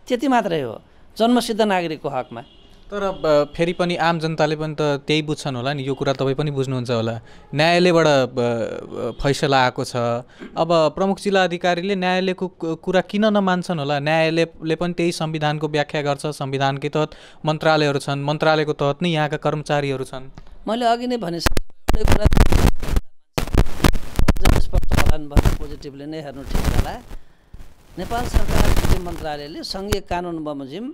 त्यति मात्रै हो जन्मसिद्ध नागरिकको हकमा। तर फेरि पनि आम जनताले पनि त त्यही बुझ्छन् होला नि, यो कुरा तपाईँ पनि बुझ्नुहुन्छ होला। न्यायालयबाट फैसला आएको छ, अब प्रमुख जिल्ला अधिकारीले न्यायालयको कुरा किन नमान्छन् होला? न्यायालयले पनि त्यही संविधानको व्याख्या गर्छ, संविधानकै तहत मन्त्रालयहरू छन्, मन्त्रालयको तहत नै यहाँका कर्मचारीहरू छन्। मैले अघि नै भनिसकेँ, कुरा स्पष्ट होला नि भने पोजिटिभली नै हेर्नु ठिक होला। नेपाल सरकार गृह मन्त्रालयले सङ्घीय कानुन बमोजिम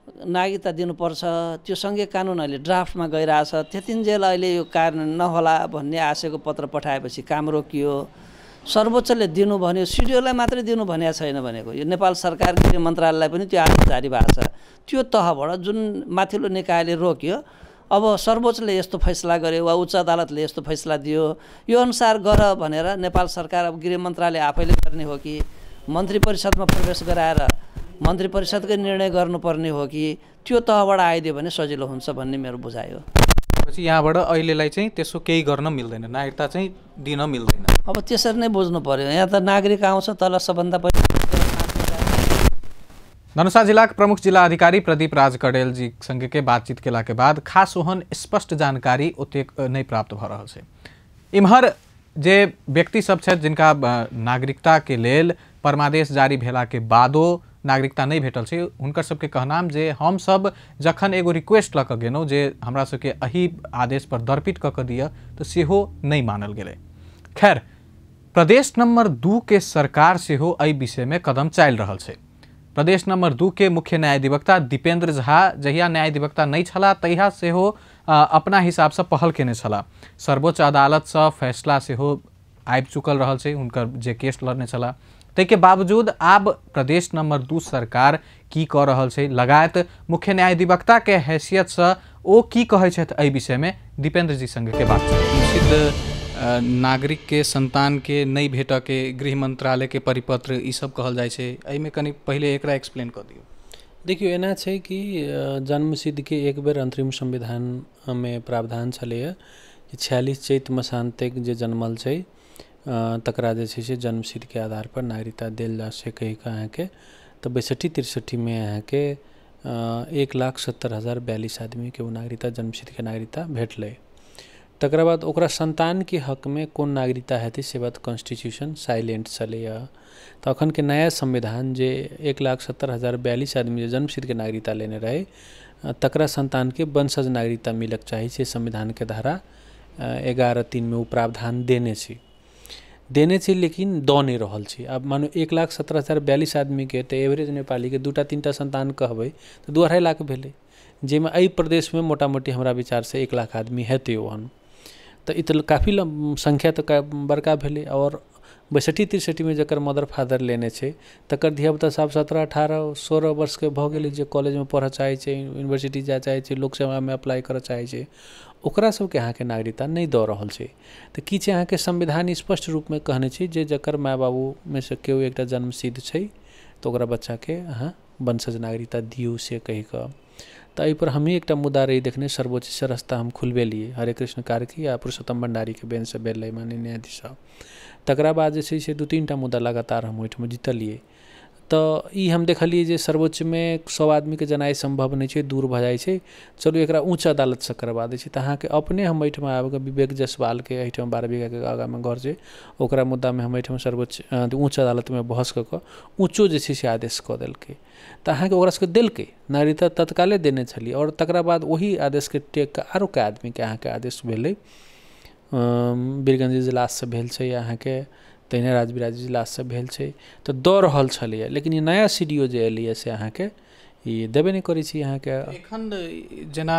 नागरिकता दिनुपर्छ, त्यो सङ्घीय कानुन अहिले ड्राफ्टमा गइरहेछ, त्यतिन्जेल अहिले यो कार्यान्वयन नहोला भन्ने आशयको पत्र पठाएपछि काम रोकियो। सर्वोच्चले दिनु भन्यो, सिडिओलाई मात्रै दिनु भनेको छैन भनेको, यो नेपाल सरकार गृह मन्त्रालयलाई पनि त्यो आदेश जारी भएको छ। त्यो तहबाट जुन माथिल्लो निकायले रोक्यो, अब सर्वोच्चले यस्तो फैसला गर्यो वा उच्च अदालतले यस्तो फैसला दियो, यो अनुसार गर भनेर नेपाल सरकार अब गृह मन्त्रालय आफैले गर्ने हो कि मन्त्री परिषदमा प्रवेश गराएर मन्त्री परिषदकै निर्णय गर्नुपर्ने हो कि, त्यो तहबाट आइदियो भने सजिलो हुन्छ भन्ने मेरो बुझाइ हो। पछि यहाँबाट अहिलेलाई चाहिँ त्यसो केही गर्न मिल्दैन, नागरिकता चाहिँ दिन मिल्दैन। अब त्यसरी नै बुझ्नु पर्यो। यहाँ त नागरिक आउँछ तल सबभन्दा पहिले। धनुषा जिल्लाक प्रमुख जिल्ला अधिकारी प्रदीप राज कडेलजी सँगके बातचीत केला के बाद खास ओहन स्पष्ट जानकारी ओतेक नहि प्राप्त भऽ रहल छै। इम्हर जे व्यक्ति सब छथि जिनका नागरिकता के लेल परमादेश जारी भेला के बादो नागरिकता नहि भेटल छै, हुनकर सबके कहनाम जे हम सब जखन एगो रिक्वेस्ट लऽ कऽ गेलहुँ जे हमरा सबके एहि आदेश पर दरपीट कऽ कऽ दिअ, तऽ सेहो नहि मानल गेलै। खैर, प्रदेश नंबर 2 के सरकार सेहो एहि विषयमे कदम चालि रहल छै। प्रदेश नंबर 2 के मुख्य न्यायाधिवक्ता दीपेंद्र झा जहिया न्यायाधिवक्ता नहि छलाह तहिया सेहो अपना हिसाबसँ पहल केने छलाह। सर्वोच्च अदालतसँ फैसला सेहो आबि चुकल रहल छै, हुनकर जे केस लड़ने छलाह। ताहिके बावजूद आब प्रदेश नंबर 2 सरकार की कऽ रहल छै, लगायत मुख्य न्यायाधिवक्ता के हैसियतसँ ओ की कहै छथि एहि विषयमे दीपेंद्र जी संगे के बात। सिद्ध नागरिक के संतान के नहि भेटऽ के गृह मंत्रालय के परिपत्र ई सब कहल जाइ छै, एहिमे कनि पहिले एकरा एक्सप्लेन कऽ दियौ। देखियौ, एना छै कि जन्मसिद्ध के एक बेर अंतरिम संविधानमे प्रावधान छलैए कि 46 चैत मसान्तेक जे जन्मल छै तकरा जे छै से जन्मसिद्धके आधार पर नागरिकता देल जा सकै अहाँके। तऽ 62 63 मे अहाँके 1,70,042 आदमीके ओ नागरिकता जन्मसिद्धके नागरिकता भेटलै। तकरा बाद ओकरा संतानके हकमे कोन नागरिकता हेतै से बात कॉन्स्टिट्यूशन साइलेंट छलैए। तऽ अखनके नया संविधान जे 1,70,042 आदमी जे जन्मसिद्धके नागरिकता लेने रहै तकरा संतानके वंशज नागरिकता मिलक चाही, से संविधानके धारा 11(3) मे ओ प्रावधान देने छै, लेकिन दऽ नहि रहल छै। आब मानू 1,17,042 आदमीके तऽ एवरेज नेपालीके 2-3 संतान कहबै तऽ 2-2.5 लाख भेलै, जाहिमे एहि प्रदेशमे मोटामोटी हमरा विचारसँ 1 लाख आदमी हेतै ओहन। तऽ ई तऽ काफी संख्या तऽ बड़का भेलै। आओर 62 63 मे जकर मदर फादर लेने छै तकर धियापुता सब 17, 18, 16 वर्षके भऽ गेलै, जे कॉलेजमे पढ़ऽ चाहै छै, यूनिवर्सिटी जाय चाहै छै, लोकसेवामे अप्लाई करऽ चाहै छै, ओकरा सबके अहाँके नागरिकता नहि दऽ रहल छै। तऽ की छै अहाँके संविधान स्पष्ट रूपमे कहने छै जे जकर माय बाबूमे से केओ एकटा जन्मसिद्ध छै तऽ ओकरा बच्चाके अहाँ वंशज नागरिकता दियौ से कहि कऽ। तऽ एहिपर हमही एकटा मुद्दा रही देखने, सर्वोच्चसँ रास्ता हम खुलबेलियै, हरे कृष्ण कार्की आ पुरुषोत्तम भण्डारीके बेंचसँ भेल रहै माननीय न्यायाधीश साहब। तकरा बाद जे छै से 2-3 टा मुद्दा लगातार हम ओहिठाम जीतलियै। तऽ ई हम देखलियै जे सर्वोच्चमे 100 आदमीके जेनाइ सम्भव नहि छै, दूर भऽ जाइ छै, चलू एकरा उच्च अदालतसँ करबा दै छी। तऽ अहाँके अपने हम एहिठमा आबिकऽ विवेक जायसवालके एहिठाम 12 बीघाके आगाँमे घर छै, ओकरा मुद्दामे हम एहिठाम सर्वोच्च उच्च अदालतमे बहस कऽ कऽ ऊँचो जे छै से आदेश कऽ देलकै। तऽ अहाँके ओकरा सबके देलकै नागरिकता तत्काले देने छलियै। आओर तकरा बाद ओही आदेशके टेक कऽ आरो कए आदमीके अहाँके आदेश भेलै, बीरगंज जिलासँ भेल छै अहाँके, तहिना राजविराज जिलासँ भेल छै, तऽ दऽ रहल छलैए। लेकिन ई नया सी डी ओ जे एलैए से अहाँके ई देबे नहि करै छी अहाँके। एखन जेना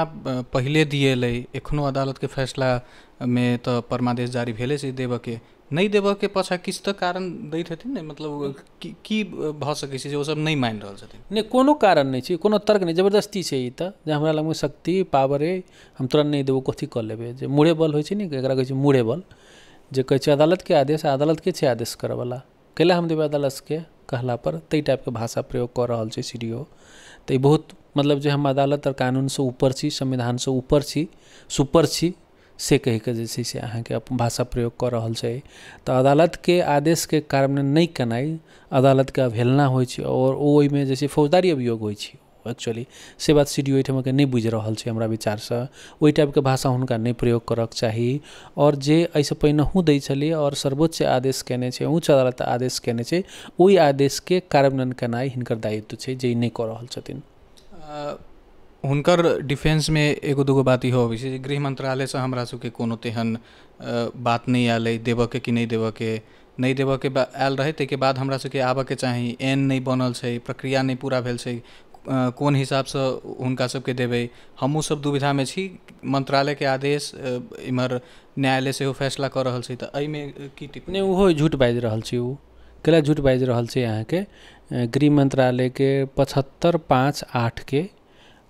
पहिले दिएलै, एखनो अदालतके फैसलामे तऽ परमादेश जारी भेलै छै देबऽके, नहि देबऽके पाछाँ किछु तऽ कारण दैत हेथिन ने, मतलब की भऽ सकै छै जे ओसब नहि मानि रहल छथिन? नहि, कोनो कारण नहि छै, कोनो तर्क नहि, जबरदस्ती छै ई तऽ, जे हमरा लगमे शक्ति पावर अइ, हम तुरन्त नहि देबौ कथी कऽ लेबै। जे मुड़े बल होइ छै ने, एकरा कहै छै मुड़े बल, जे कहै छै अदालतके आदेश, अदालतके छै आदेश करऽवला, कैला हम देबै अदालतके कहलापर, ताहि टाइपके भाषा प्रयोग कऽ रहल छै सी डी ओ। तऽ ई बहुत मतलब जे हम अदालत आओर कानूनसँ ऊपर छी, संविधानसँ ऊपर छी, सुपर छी, से कहिके जे छै से अहाँके अपन भाषा प्रयोग कऽ रहल छै। तऽ अदालतके आदेशके कार्यान्वयन नहि केनाइ अदालतके अवहेलना होइ छै, आओर ओहिमे जे छै फौजदारी अभियोग होइ छै एक्चुअली। से बात सी डी ओ एहिठामके नहि बुझि रहल छै हमरा विचारसँ। ओहि टाइपके भाषा हुनका नहि प्रयोग करऽके चाही। आओर जे एहिसँ पहिनहुँ दै छलियै आओर सर्वोच्च आदेश केने छै, उच्च अदालत आदेश केने छै, ओहि आदेशके कार्यान्वयन केनाइ हिनकर दायित्व छै, जे ई नहि कऽ रहल छथिन। हुनकर डिफेंसमे एगो दूगो बात इहो अबै छै जे गृह मंत्रालयसँ हमरा सबके कोनो तेहन बात नहि आयल अइ देबऽके कि नहि देबऽके, नहि देबऽके आयल रहै ताहिके बाद हमरा सबके आबऽके चाही, एन नहि बनल छै, प्रक्रिया नहि पूरा भेल छै, कोन हिसाबसँ हुनका सबके देबै, हमहूँ सब दुविधामे छी। मंत्रालयके आदेश इम्हर न्यायालय सेहो फैसला कऽ रहल छै, तऽ एहिमे की टिप्पणी? नहि, ओहो झूठ बाजि रहल छै। ओ कैला झूठ बाजि रहल छै? अहाँके गृह मंत्रालयके 75/5/8 के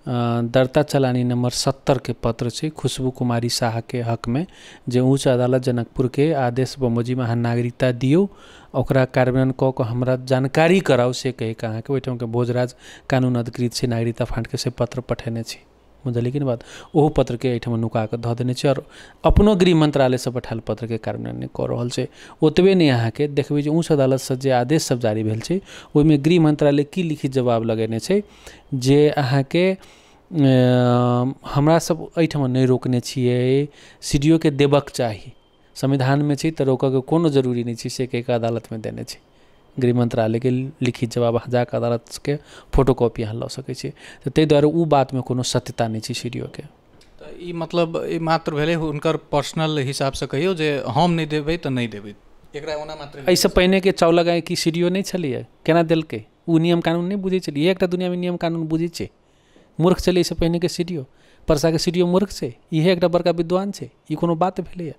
दर्ता चलानी नंबर 70 के पत्र छै खुशबू कुमारी शाहके हकमे, जे उच्च अदालत जनकपुरके आदेश बमोजिम अहाँ नागरिकता दियौ, ओकरा कार्यान्वयन कऽ कऽ हमरा जानकारी कराउ, से कहिके अहाँके ओहिठामके भोजराज कानून अधिकृत छै नागरिकता फाँटके, से पत्र पठेने छै। बुझलियै कि बात? ओहो पत्रके एहिठाम नुका कऽ धऽ देने छै आओर अपनो गृह मंत्रालयसँ पठायल पत्रके कार्यान्वयन नहि कऽ रहल छै। ओतबे नहि, अहाँके देखबै जे उच्च अदालतसँ जे आदेश सब जारी भेल छै ओहिमे गृह मंत्रालय की लिखित जवाब लगेने छै जे अहाँके हमरा सब एहिठाम नहि रोकने छियै, सी डी ओ के देबक चाही, संविधानमे छै तऽ रोकऽके कोनो जरूरी नहि छै, से कहिके अदालतमे देने छै। गृह मंत्रालयके लिखित जवाब अहाँ जाकऽ अदालतके फोटोकॉपी अहाँ लऽ सकै छी। तऽ ताहि दुआरे ओ बातमे कोनो सत्यता नहि छै सी डी ओ के। तऽ ई मतलब ई मात्र भेलै हुनकर पर्सनल हिसाबसँ कहियौ जे हम नहि देबै तऽ नहि देबै, एकरा ओना मात्र। एहिसँ पहिनेके चावला गाय की सी डी ओ नहि छलैए, केना देलकै? ओ नियम कानून नहि बुझै छलियै, एकटा दुनिआँमे नियम कानून बुझै छै, मूर्ख छलै एहिसँ पहिनेके सी डी ओ। परसाके सी डी ओ मूर्ख छै, इहे एकटा बड़का विद्वान छै, ई कोनो बात भेलैए?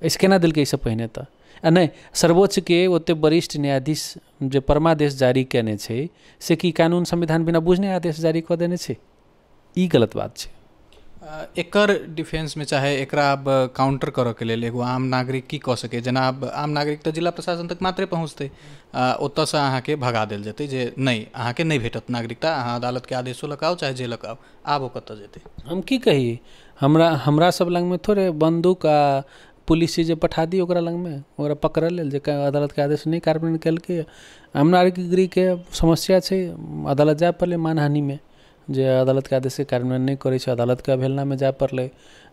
एहिसँ केना देलकै एहिसँ पहिने? तऽ आ नहि, सर्वोच्चके ओतेक वरिष्ठ न्यायाधीश जे परमादेश जारी कयने छै से की कानून संविधान बिना बुझने आदेश जारी कऽ देने छै? ई गलत बात छै। एकर डिफेंसमे चाहे एकरा आब काउंटर करऽके लेल एगो आम नागरिक की कऽ सकै? जेना आब आम नागरिक तऽ जिला प्रशासन तक मात्रे पहुँचतै, ओतऽसँ अहाँके भगा देल जेतै जे नहि, अहाँके नहि भेटत नागरिकता, अहाँ अदालतके आदेशो लऽ कऽ आउ चाहे जे लऽ कऽ आउ, आब ओ कतऽ जेतै? हम की कही, हमरा सब लगमे थोड़े बन्दूक आ पुलिस जे पठा दी ओकरा लगमे, ओकरा पकड़ल लेल जे अदालतके आदेश नहि कार्यान्वयन केलकै। आम नागरिकके समस्या छै, अदालत जाय पड़लै मानहानिमे, जे अदालतके आदेशके कार्यान्वयन नहि करै छै, अदालतके अवहेलनामे जाय पड़लै,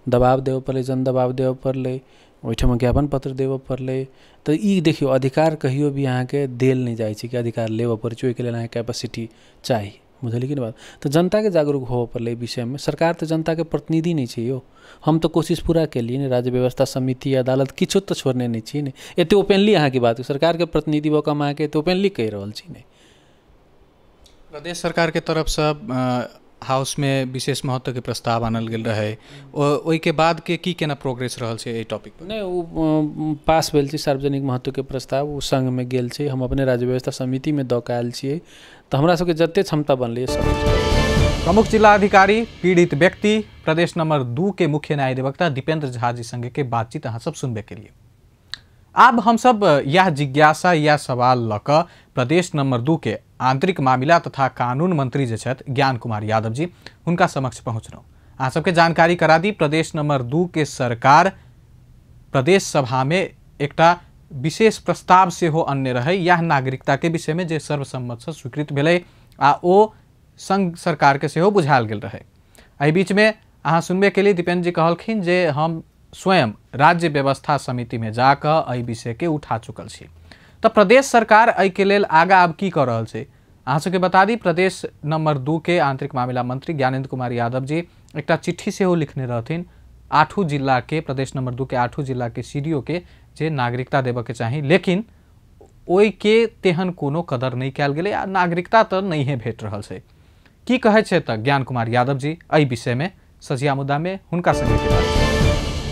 दबाव देबऽ पड़लै, जन दबाव देबऽ पड़लै, ओहिठाम ज्ञापन पत्र देबऽ पड़लै। तऽ ई देखियौ, अधिकार कहियो भी अहाँके देल नहि जाइ छै कि अधिकार लेबऽ पड़ै छै, ओहिके लेल अहाँके कैपेसिटी चाही। बुझलियै कि बात? तऽ जनताके जागरूक होबऽ पड़लै एहि विषयमे। सरकार तऽ जनताके प्रतिनिधि नहि छै यौ। हम तऽ कोशिश पूरा केलियै ने, राज्य व्यवस्था समिति अदालत किछो तऽ छोड़ने नहि छियै ने। एते ओपनली अहाँके बात, सरकारके प्रतिनिधि भऽ कऽ हम अहाँके एते ओपनली कहि रहल छी ने। प्रदेश सरकारके तरफसँ हाउसमे विशेष महत्वके प्रस्ताव आनल गेल रहै, ओहिके बादके की केना प्रोग्रेस रहल छै एहि टॉपिक पर? नहि, ओ पास भेल छै सार्वजनिक महत्वके प्रस्ताव, ओ संघमे गेल छै, हम अपने राज्य व्यवस्था समितिमे दऽ कऽ आयल छियै। तऽ हमरा सबके जते क्षमता बनलै सब। प्रमुख जिलाधिकारी, पीड़ित व्यक्ति, प्रदेश नंबर 2 के मुख्य न्यायाधिवक्ता दीपेंद्र झा जी संगे के बातचीत अहाँ सब सुनबे के लिए। आब हम सब यह जिज्ञासा या सवाल लऽ कऽ प्रदेश नंबर 2 के आंतरिक मामिला तथा कानून मंत्री जे छथि ज्ञान कुमार यादव जी, हुनका समक्ष पहुँचलहुँ। अहाँ सबके जानकारी करा दी, प्रदेश नंबर 2 के सरकार प्रदेश सभा में एकटा विशेष प्रस्ताव सेहो अनने रहै यह नागरिकताके विषयमे, जे सर्वसम्मतसँ स्वीकृत भेलै आ ओ संघ सरकारके सेहो बुझायल गेल रहै। एहि बीचमे अहाँ सुनबे केलियै दीपेंद्र जी कहलखिन जे हम स्वयं राज्य व्यवस्था समितिमे जाकऽ एहि विषयके उठा चुकल छी। तऽ प्रदेश सरकार एहिके लेल आगाँ आब की कऽ रहल छै अहाँ सबके बता दी। प्रदेश नंबर 2 के आंतरिक मामिला मंत्री ज्ञानेन्द्र कुमार यादव जी एकटा चिट्ठी सेहो लिखने रहथिन 8 जिला के, प्रदेश नंबर 2 के 8 जिला के सीडीओ के जे नागरिकता देबऽ के चाही, लेकिन ओहिके तेहन कोनो कदर नहि कयल गेलै आ नागरिकता तऽ नहिए भेट रहल छै। की कहै छै तऽ ज्ञान कुमार यादव जी एहि विषयमे सझिया मुद्दामे हुनका संगे के बात।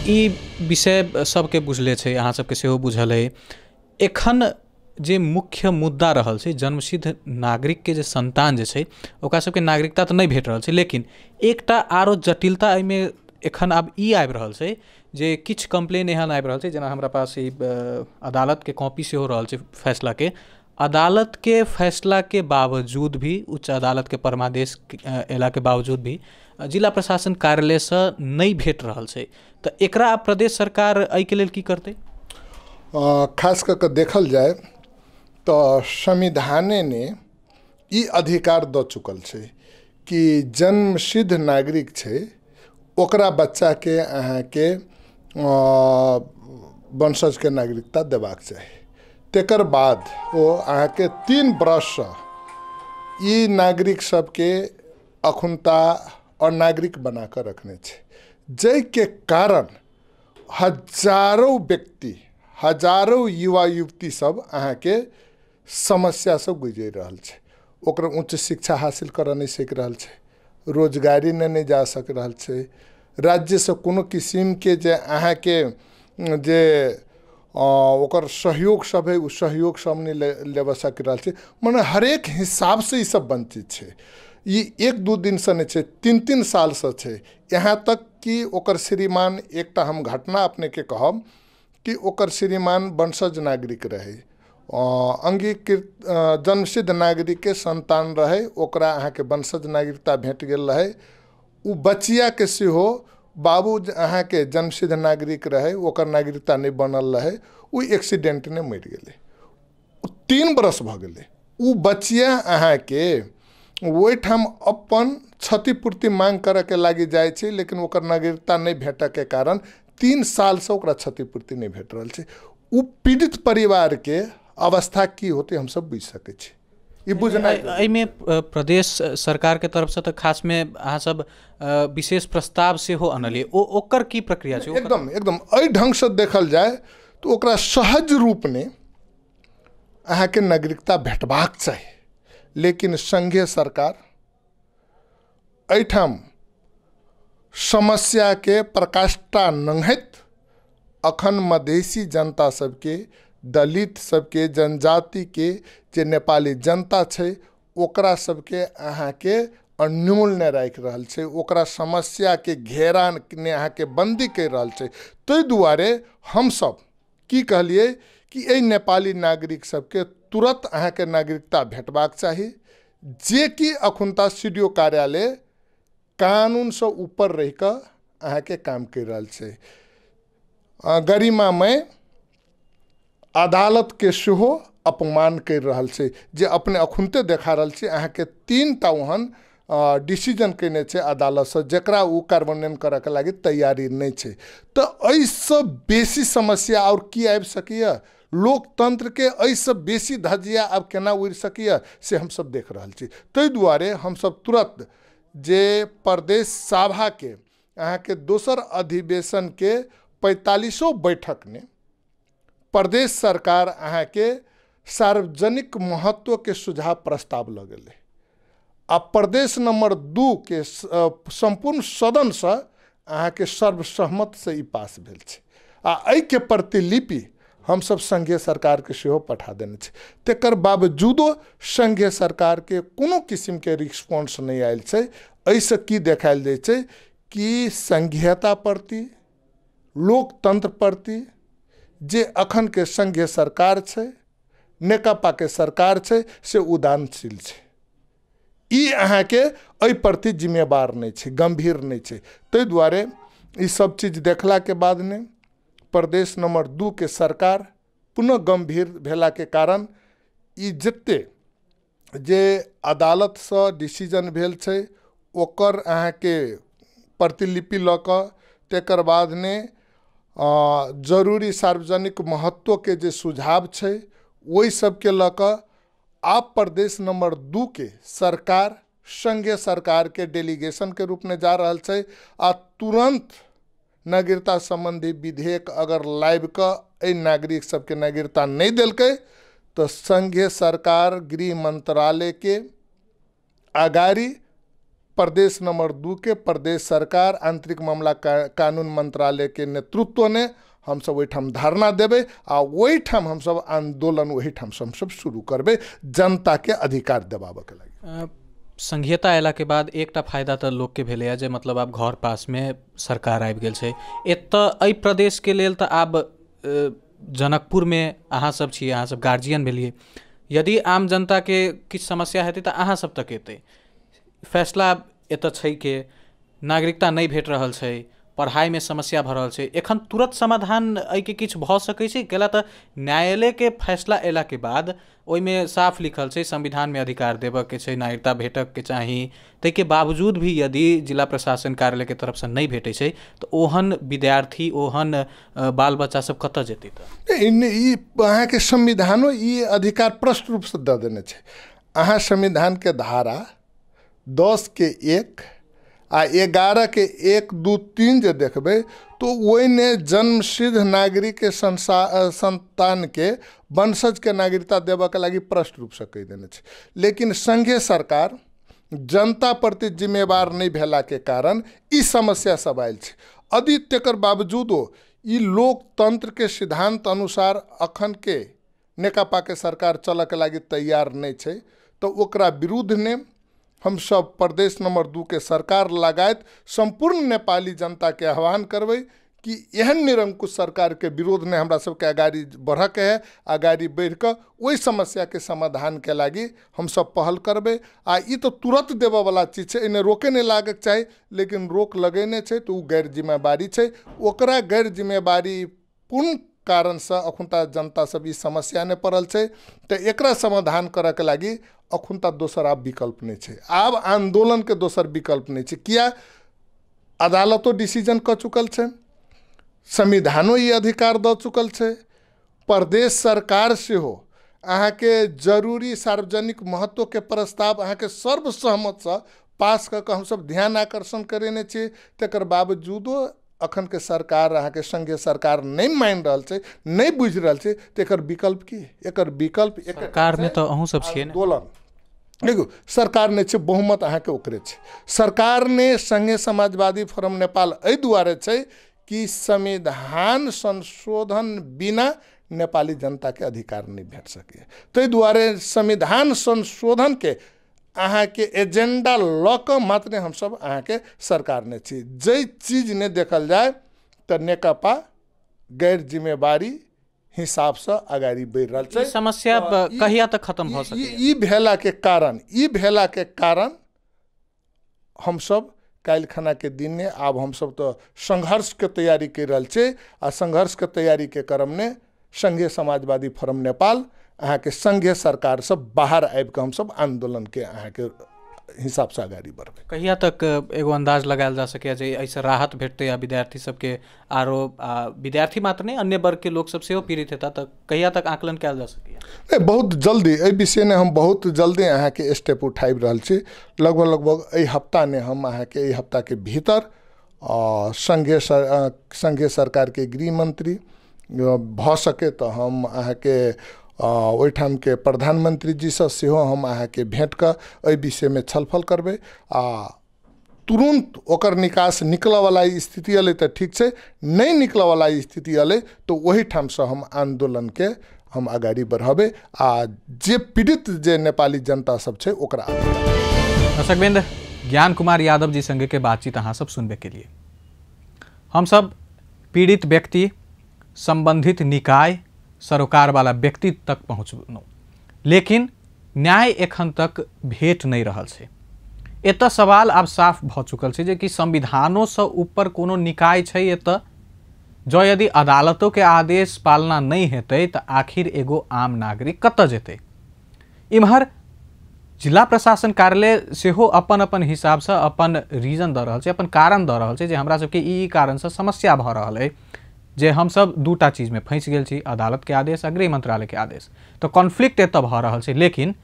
ई विषय सबके बुझले छै, अहाँ सबके सेहो बुझल है। एखन जे मुख्य मुद्दा रहल छै जन्मसिद्ध नागरिकके जे संतान जे छै ओकरा सबके नागरिकता तऽ नहि भेट रहल छै, लेकिन एकटा आरो जटिलता एहिमे एखन आब ई आबि रहल छै जे किछु कम्प्लेन एहन आबि रहल छै, जेना हमरा पास ई अदालतके कॉपी सेहो रहल छै फैसलाके। अदालतके फैसलाके बावजूद भी, उच्च अदालतके परमादेश अयलाके बावजूद भी जिला प्रशासन कार्यालयसँ नहि भेट रहल छै, तऽ एकरा प्रदेश सरकार एहिके लेल की करतै? खास कऽ के देखल जाय तऽ संविधाने ने ई अधिकार दऽ चुकल छै कि जन्मसिद्ध नागरिक छै ओकरा बच्चाके अहाँके वंशजके नागरिकता देबाक चाही। तकर बाद ओ अहाँके 3 वर्षसँ ई नागरिक सबके अखुनता और नागरिक बना कऽ रखने छै, जाहिके कारण हजारों व्यक्ति, हजारों युवा युवती सब अहाँके समस्या सब गुजरि रहल छै। ओकरा उच्च शिक्षा हासिल करऽ नहि सकि रहल छै, रोजगारी नहि जा सकि रहल छै, राज्यसँ कोनो किसिमके जे अहाँके जे ओकर सहयोग सब है ओ सहयोग सब नहि लेबऽ सकि रहल छै। मने हरेक हिसाबसँ ई सब वंचित छै। ई 1-2 दिनसँ नहि छै, 3-3 सालसँ छै। यहाँ तक कि ओकर श्रीमान, एकटा हम घटना अपनेके कहब कि ओकर श्रीमान वंशज नागरिक रहै, अंगीकृत जन्मसिद्ध नागरिकके संतान रहै, ओकरा अहाँके वंशज नागरिकता भेट गेल रहै। ओ बचियाके सेहो बाबू अहाँके जन्मसिद्ध नागरिक रहै, ओकर नागरिकता नहि बनल रहै, ओ एक्सीडेंटमे मरि गेलै। 3 वर्ष भऽ गेलै। ओ बचिया अहाँके ओहिठाम अपन क्षतिपूर्ति मांग करऽके लागि जाइ छै, लेकिन ओकर नागरिकता नहि भेटऽके कारण 3 सालसँ ओकरा क्षतिपूर्ति नहि भेट रहल छै। ओ पीड़ित परिवारके अवस्था की होतै हमसब बुझि सकै छी। ई बुझनाइ एहिमे प्रदेश सरकारके तरफसँ तऽ खासमे अहाँ सब विशेष प्रस्ताव सेहो अनलियै, ओ ओकर की प्रक्रिया छै? एकदम एकदम एहि ढङ्गसँ देखल जाय तऽ ओकरा सहज रूपमे अहाँके नागरिकता भेटबाक चाही, लेकिन संघीय सरकार एहिठाम समस्याके प्रकाष्ठा नंघैत अखन मधेसी जनता सबके, दलित सबके, जनजातिके जे नेपाली जनता छै ओकरा सबके अहाँके अन्यूल नहि राखि रहल छै, ओकरा समस्याके घेरामे अहाँके बन्दी करि रहल छै। ताहि दुआरे हमसब की कहलियै कि एहि नेपाली नागरिक सबके तुरंत अहाँके नागरिकता भेटबाक चाही, जे कि अखुनता सी डी ओ कार्यालय कानूनसँ ऊपर रहि कऽ अहाँके काम करि रहल छै। गरिमामय अदालतके सेहो अपमान करि रहल छै, जे अपने अखुनते देखा रहल छै। अहाँके 3 टा ओहन डिसीजन कयने छै अदालतसँ, जकरा ओ कार्यान्वयन करऽके लागि तैयारी नहि छै। तऽ एहिसँ बेसी समस्या आओर की आबि सकैए? लोकतंत्रके एहिसँ बेसी धज्जिया आब केना उड़ि सकैए से हमसब देख रहल छी। ताहि दुआरे हमसब तुरंत जे प्रदेश सभाके अहाँके दोसर अधिवेशनके 45 बैठकमे प्रदेश सरकार अहाँके सार्वजनिक महत्वके सुझाव प्रस्ताव लऽ गेलै आ प्रदेश नंबर 2 के सम्पूर्ण सदनसँ अहाँके सर्वसहमतसँ ई पास भेल छै। आ एहिके प्रतिलिपि हमसब संघीय सरकारके सेहो पठा देने छी। तकर बावजूदो संघीय सरकारके कोनो किसिमके रिस्पॉन्स नहि आयल छै। एहिसँ की देखायल जाइ छै कि संघीयता प्रति, लोकतंत्र प्रति जे अखनके संघीय सरकार छै, नेकपाके सरकार छै, से उदासीन छै। ई अहाँके एहि प्रति जिम्मेवार नहि छै, गंभीर नहि छै। ताहि दुआरे ई सब चीज देखलाके बाद ने प्रदेश नंबर 2 के सरकार पुनः गम्भीर भेलाके कारण ई जते जे अदालतसँ डिसीजन भेल छै ओकर अहाँके प्रतिलिपि लऽ कऽ तकर बाद ने जरूरी सार्वजनिक महत्वके जे सुझाव छै ओहि सबके लऽ कऽ आब प्रदेश नंबर 2 के सरकार संघीय सरकारके डेलीगेशनके रूपमे जा रहल छै आ तुरन्त नागरिकता सम्बन्धी विधेयक अगर लाबि कऽ एहि नागरिक सबके नागरिकता नहि देलकै तऽ संघीय सरकार गृह मंत्रालयके अगाड़ी प्रदेश नंबर 2 के प्रदेश सरकार आंतरिक मामला कानून मंत्रालय के नेतृत्व ने हमसब ओहिठाम धरना देबै आ ओहिठाम हमसब आंदोलन ओहिठाम हमसब शुरू करबै जनता के अधिकार देबाबऽ के लागि। संघीयता अयलाके बाद एकटा फायदा तऽ लोकके भेलैए जे मतलब आब घर पासमे सरकार आबि गेल छै। एतऽ एहि प्रदेशके लेल तऽ आब जनकपुरमे अहाँ सब छियै, अहाँ सब गार्जियन भेलियै। यदि आम जनताके किछु समस्या हेतै तऽ अहाँ सब तक एतै। फैसला एतऽ छै के नागरिकता नहि भेट रहल छै, पढ़ाइमे समस्या भऽ रहल छै, एखन तुरंत समाधान एहिके किछु भऽ सकै छै? कैला तऽ न्यायालयके फैसला अयलाके बाद ओहिमे साफ लिखल छै संविधानमे अधिकार देबऽके छै, नागरिकता भेटऽके चाही। ताहिके बावजूद भी यदि जिला प्रशासन कार्यालयके तरफसँ नहि भेटै छै तऽ ओहन विद्यार्थी ओहन बाल बच्चा सब कतऽ जेतै? तऽ ई अहाँके संविधानो ई अधिकार प्रष्ट रूपसँ दऽ देने छै। अहाँ संविधानके धारा 10 के 1 आ 11 के 1 2 3 जे देखबै तो ओहिमे जन्मसिद्ध नागरिक के संतान के वंशज के नागरिकता देबऽके लागि प्रष्ट रूपसँ कहि देने छै। लेकिन संघीय सरकार जनता प्रति जिम्मेवार नहि भेलाके कारण ई समस्या सब आयल छै। यदि तकर बावजूदो ई लोकतंत्र के सिद्धांत अनुसार अखन के नेकपा के सरकार चलऽके लागि तैयार नहि छै तऽ ओकरा विरुद्ध ने हम सब प्रदेश नंबर 2 के सरकार लगायत सम्पूर्ण नेपाली जनता के आह्वान करबै कि एहन निरंकुश सरकार के विरोध में हमरा सबके अगाड़ी बढ़के है। अगाड़ी बढ़ि कऽ ओहि समस्या के समाधान के लागि हम सब पहल करबै। आ ई तऽ तुरंत देबऽवला चीज छै, एहिमे रोके नहि लागैके चाही, लेकिन रोक लगेने छै तऽ ओ गैर जिम्मेवारी छै। ओकरा गैर जिम्मेवारी पूर्ण कारणसँ अखुनता जनता सब ई समस्या नहि पड़ल छै। तऽ एकरा समाधान करऽके लागि अखुनता दोसर आब विकल्प नहि छै, आब आन्दोलनके दोसर विकल्प नहि छै। किया अदालतो डिसीजन कऽ चुकल छै, संविधानो ई अधिकार दऽ चुकल छै, प्रदेश सरकार सेहो अहाँके जरूरी सार्वजनिक महत्वके प्रस्ताव अहाँके सर्वसहमतसँ पास कऽ कऽ हमसब ध्यान आकर्षण करेने छी। तकर बावजूदो अखन के सरकार अहाँके संघीय सरकार नहि मानि रहल छै, नहि बुझि रहल छै। तऽ एकर विकल्प की? एकर विकल्प सरकारमे तऽ अहूँ सब छियै ने। आन्दोलन देखियौ, सरकार नहि छै, बहुमत अहाँके ओकरे छै। सरकार ने संघीय समाजवादी फोरम नेपाल एहि दुआरे छै कि संविधान संशोधन बिना नेपाली जनताके अधिकार नहि भेट सकैए। ताहि दुआरे संविधान संशोधनके अहाँके एजेंडा लऽ कऽ मात्र हमसब अहाँके सरकार ने छी। जाहि चीज ने देखल जाय तऽ नेकपा गैर जिम्मेवारी हिसाबसँ अगाड़ी बढ़ि रहल छै। समस्या कहिया तक खत्म भऽ सकैए? ई भेलाके कारण हमसब काल्हि खानाके दिनमे आब हमसब तऽ संघर्षके तैयारी करि रहल छी। आ संघर्षके तैयारीके क्रममे संघीय समाजवादी फोरम नेपाल अहाँके संघीय सरकारसँ बाहर आबि कऽ हमसब आन्दोलनके अहाँके हिसाबसँ अगाड़ी बढ़बै। कहिया तक एगो अंदाज लगायल जा सकैए जे एहिसँ राहत भेटतै आ विद्यार्थी सबके आरो विद्यार्थी मात्र नहि अन्य वर्गके लोक सब सेहो पीड़ित हेता, तऽ कहिया तक आकलन कयल जा सकैए? नहि, बहुत जल्दी एहि विषयमे हम बहुत जल्दी अहाँके स्टेप उठाबि रहल छी। लगभग एहि हफ्तामे हम अहाँके एहि हफ्ताके भीतर संघीय सरकारके गृहमंत्री भऽ सके तऽ हम अहाँके ओहिठामके प्रधानमंत्रीजीसँ सेहो हम अहाँके भेँट कऽ एहि विषयमे छलफल करबै। आ तुरन्त ओकर निकास निकलऽवला स्थिति अयलै तऽ ठीक छै, नहि निकलऽवला स्थिति अयलै तऽ ओहिठामसँ हम आन्दोलनके हम अगाड़ी बढ़ेबै आ जे पीड़ित जे नेपाली जनता सब छै ओकरा। दर्शकवृंद, ज्ञान कुमार यादव जी संगे के बातचीत अहाँ सब सुनबे के लिए। हम सब पीड़ित व्यक्ति, संबंधित निकाय, सरोकार वाला व्यक्ति तक पहुँचलहुँ, लेकिन न्याय एखन तक भेट नहि रहल छै। एतऽ सवाल आब साफ भऽ चुकल छै जे कि संविधानोसँ ऊपर कोनो निकाय छै एतऽ जँ यदि अदालतों के आदेश पालना नहीं हेतै तऽ आखिर एगो आम नागरिक कतऽ जेतै। इम्हर जिला प्रशासन कार्यालय सेहो अपन अपन हिसाबसँ अपन रीजन दऽ रहल छै, अपन कारण दऽ रहल छै जे हमरा सबके ई कारणसँ समस्या भऽ रहल अइ, जे हमसब दूटा चीजमे फँसि गेल छी, अदालतके आदेश आ गृह मंत्रालयके आदेश। तऽ कॉन्फ्लिक्ट एतऽ भऽ रहल छै। लेकिन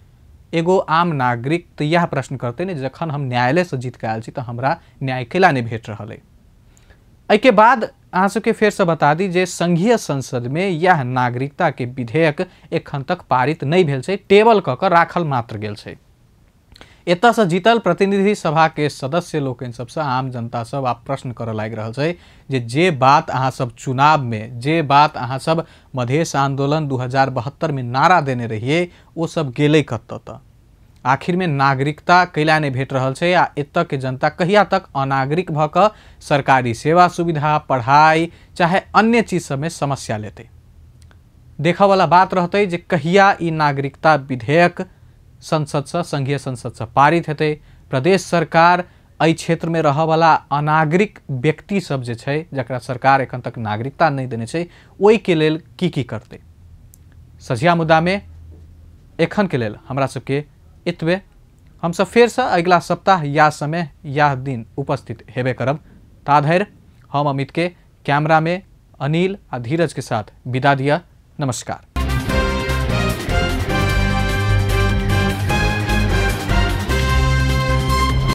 एगो आम नागरिक तऽ इएह प्रश्न करतै ने, जखन हम न्यायालयसँ जीत कऽ आयल छी तऽ हमरा न्याय कैला नहि भेट रहल अइ। एहिके बाद अहाँ सबके फेरसँ बता दी जे संघीय संसदमे इएह नागरिकताके विधेयक एखन तक पारित नहि भेल छै, टेबल कऽ कऽ राखल मात्र गेल छै। एतऽसँ जीतल प्रतिनिधि सभाके सदस्य लोकनि सबसँ आम जनता सब आब प्रश्न करऽ लागि रहल छै जे जे बात अहाँ सब चुनावमे, जे बात अहाँ सब मधेश आंदोलन 2072 में नारा देने रहियै, ओ सब गेलै कतऽ? तऽ आखिरमे नागरिकता कैला नहि भेट रहल छै आ एतऽके जनता कहिया तक अनागरिक भऽ कऽ सरकारी सेवा सुविधा, पढ़ाई चाहे अन्य चीज सबमे समस्या लेतै। देखऽवला बात रहतै जे कहिया ई नागरिकता विधेयक संसदसँ, संघीय संसदसँ पारित हेतै। प्रदेश सरकार एहि क्षेत्रमे रहऽवला अनागरिक व्यक्ति सब जे छै, जकरा सरकार एखन तक नागरिकता नहि देने छै, ओहिके लेल की की करतै। सझिया मुद्दामे एखन के लेल हमरा सबके एतबे। हमसब फेरसँ अगिला सप्ताह या समय या दिन उपस्थित हेबे करब। ता धरि हम अमित के कैमरामे अनिल आ धीरज के साथ विदा दिया। नमस्कार।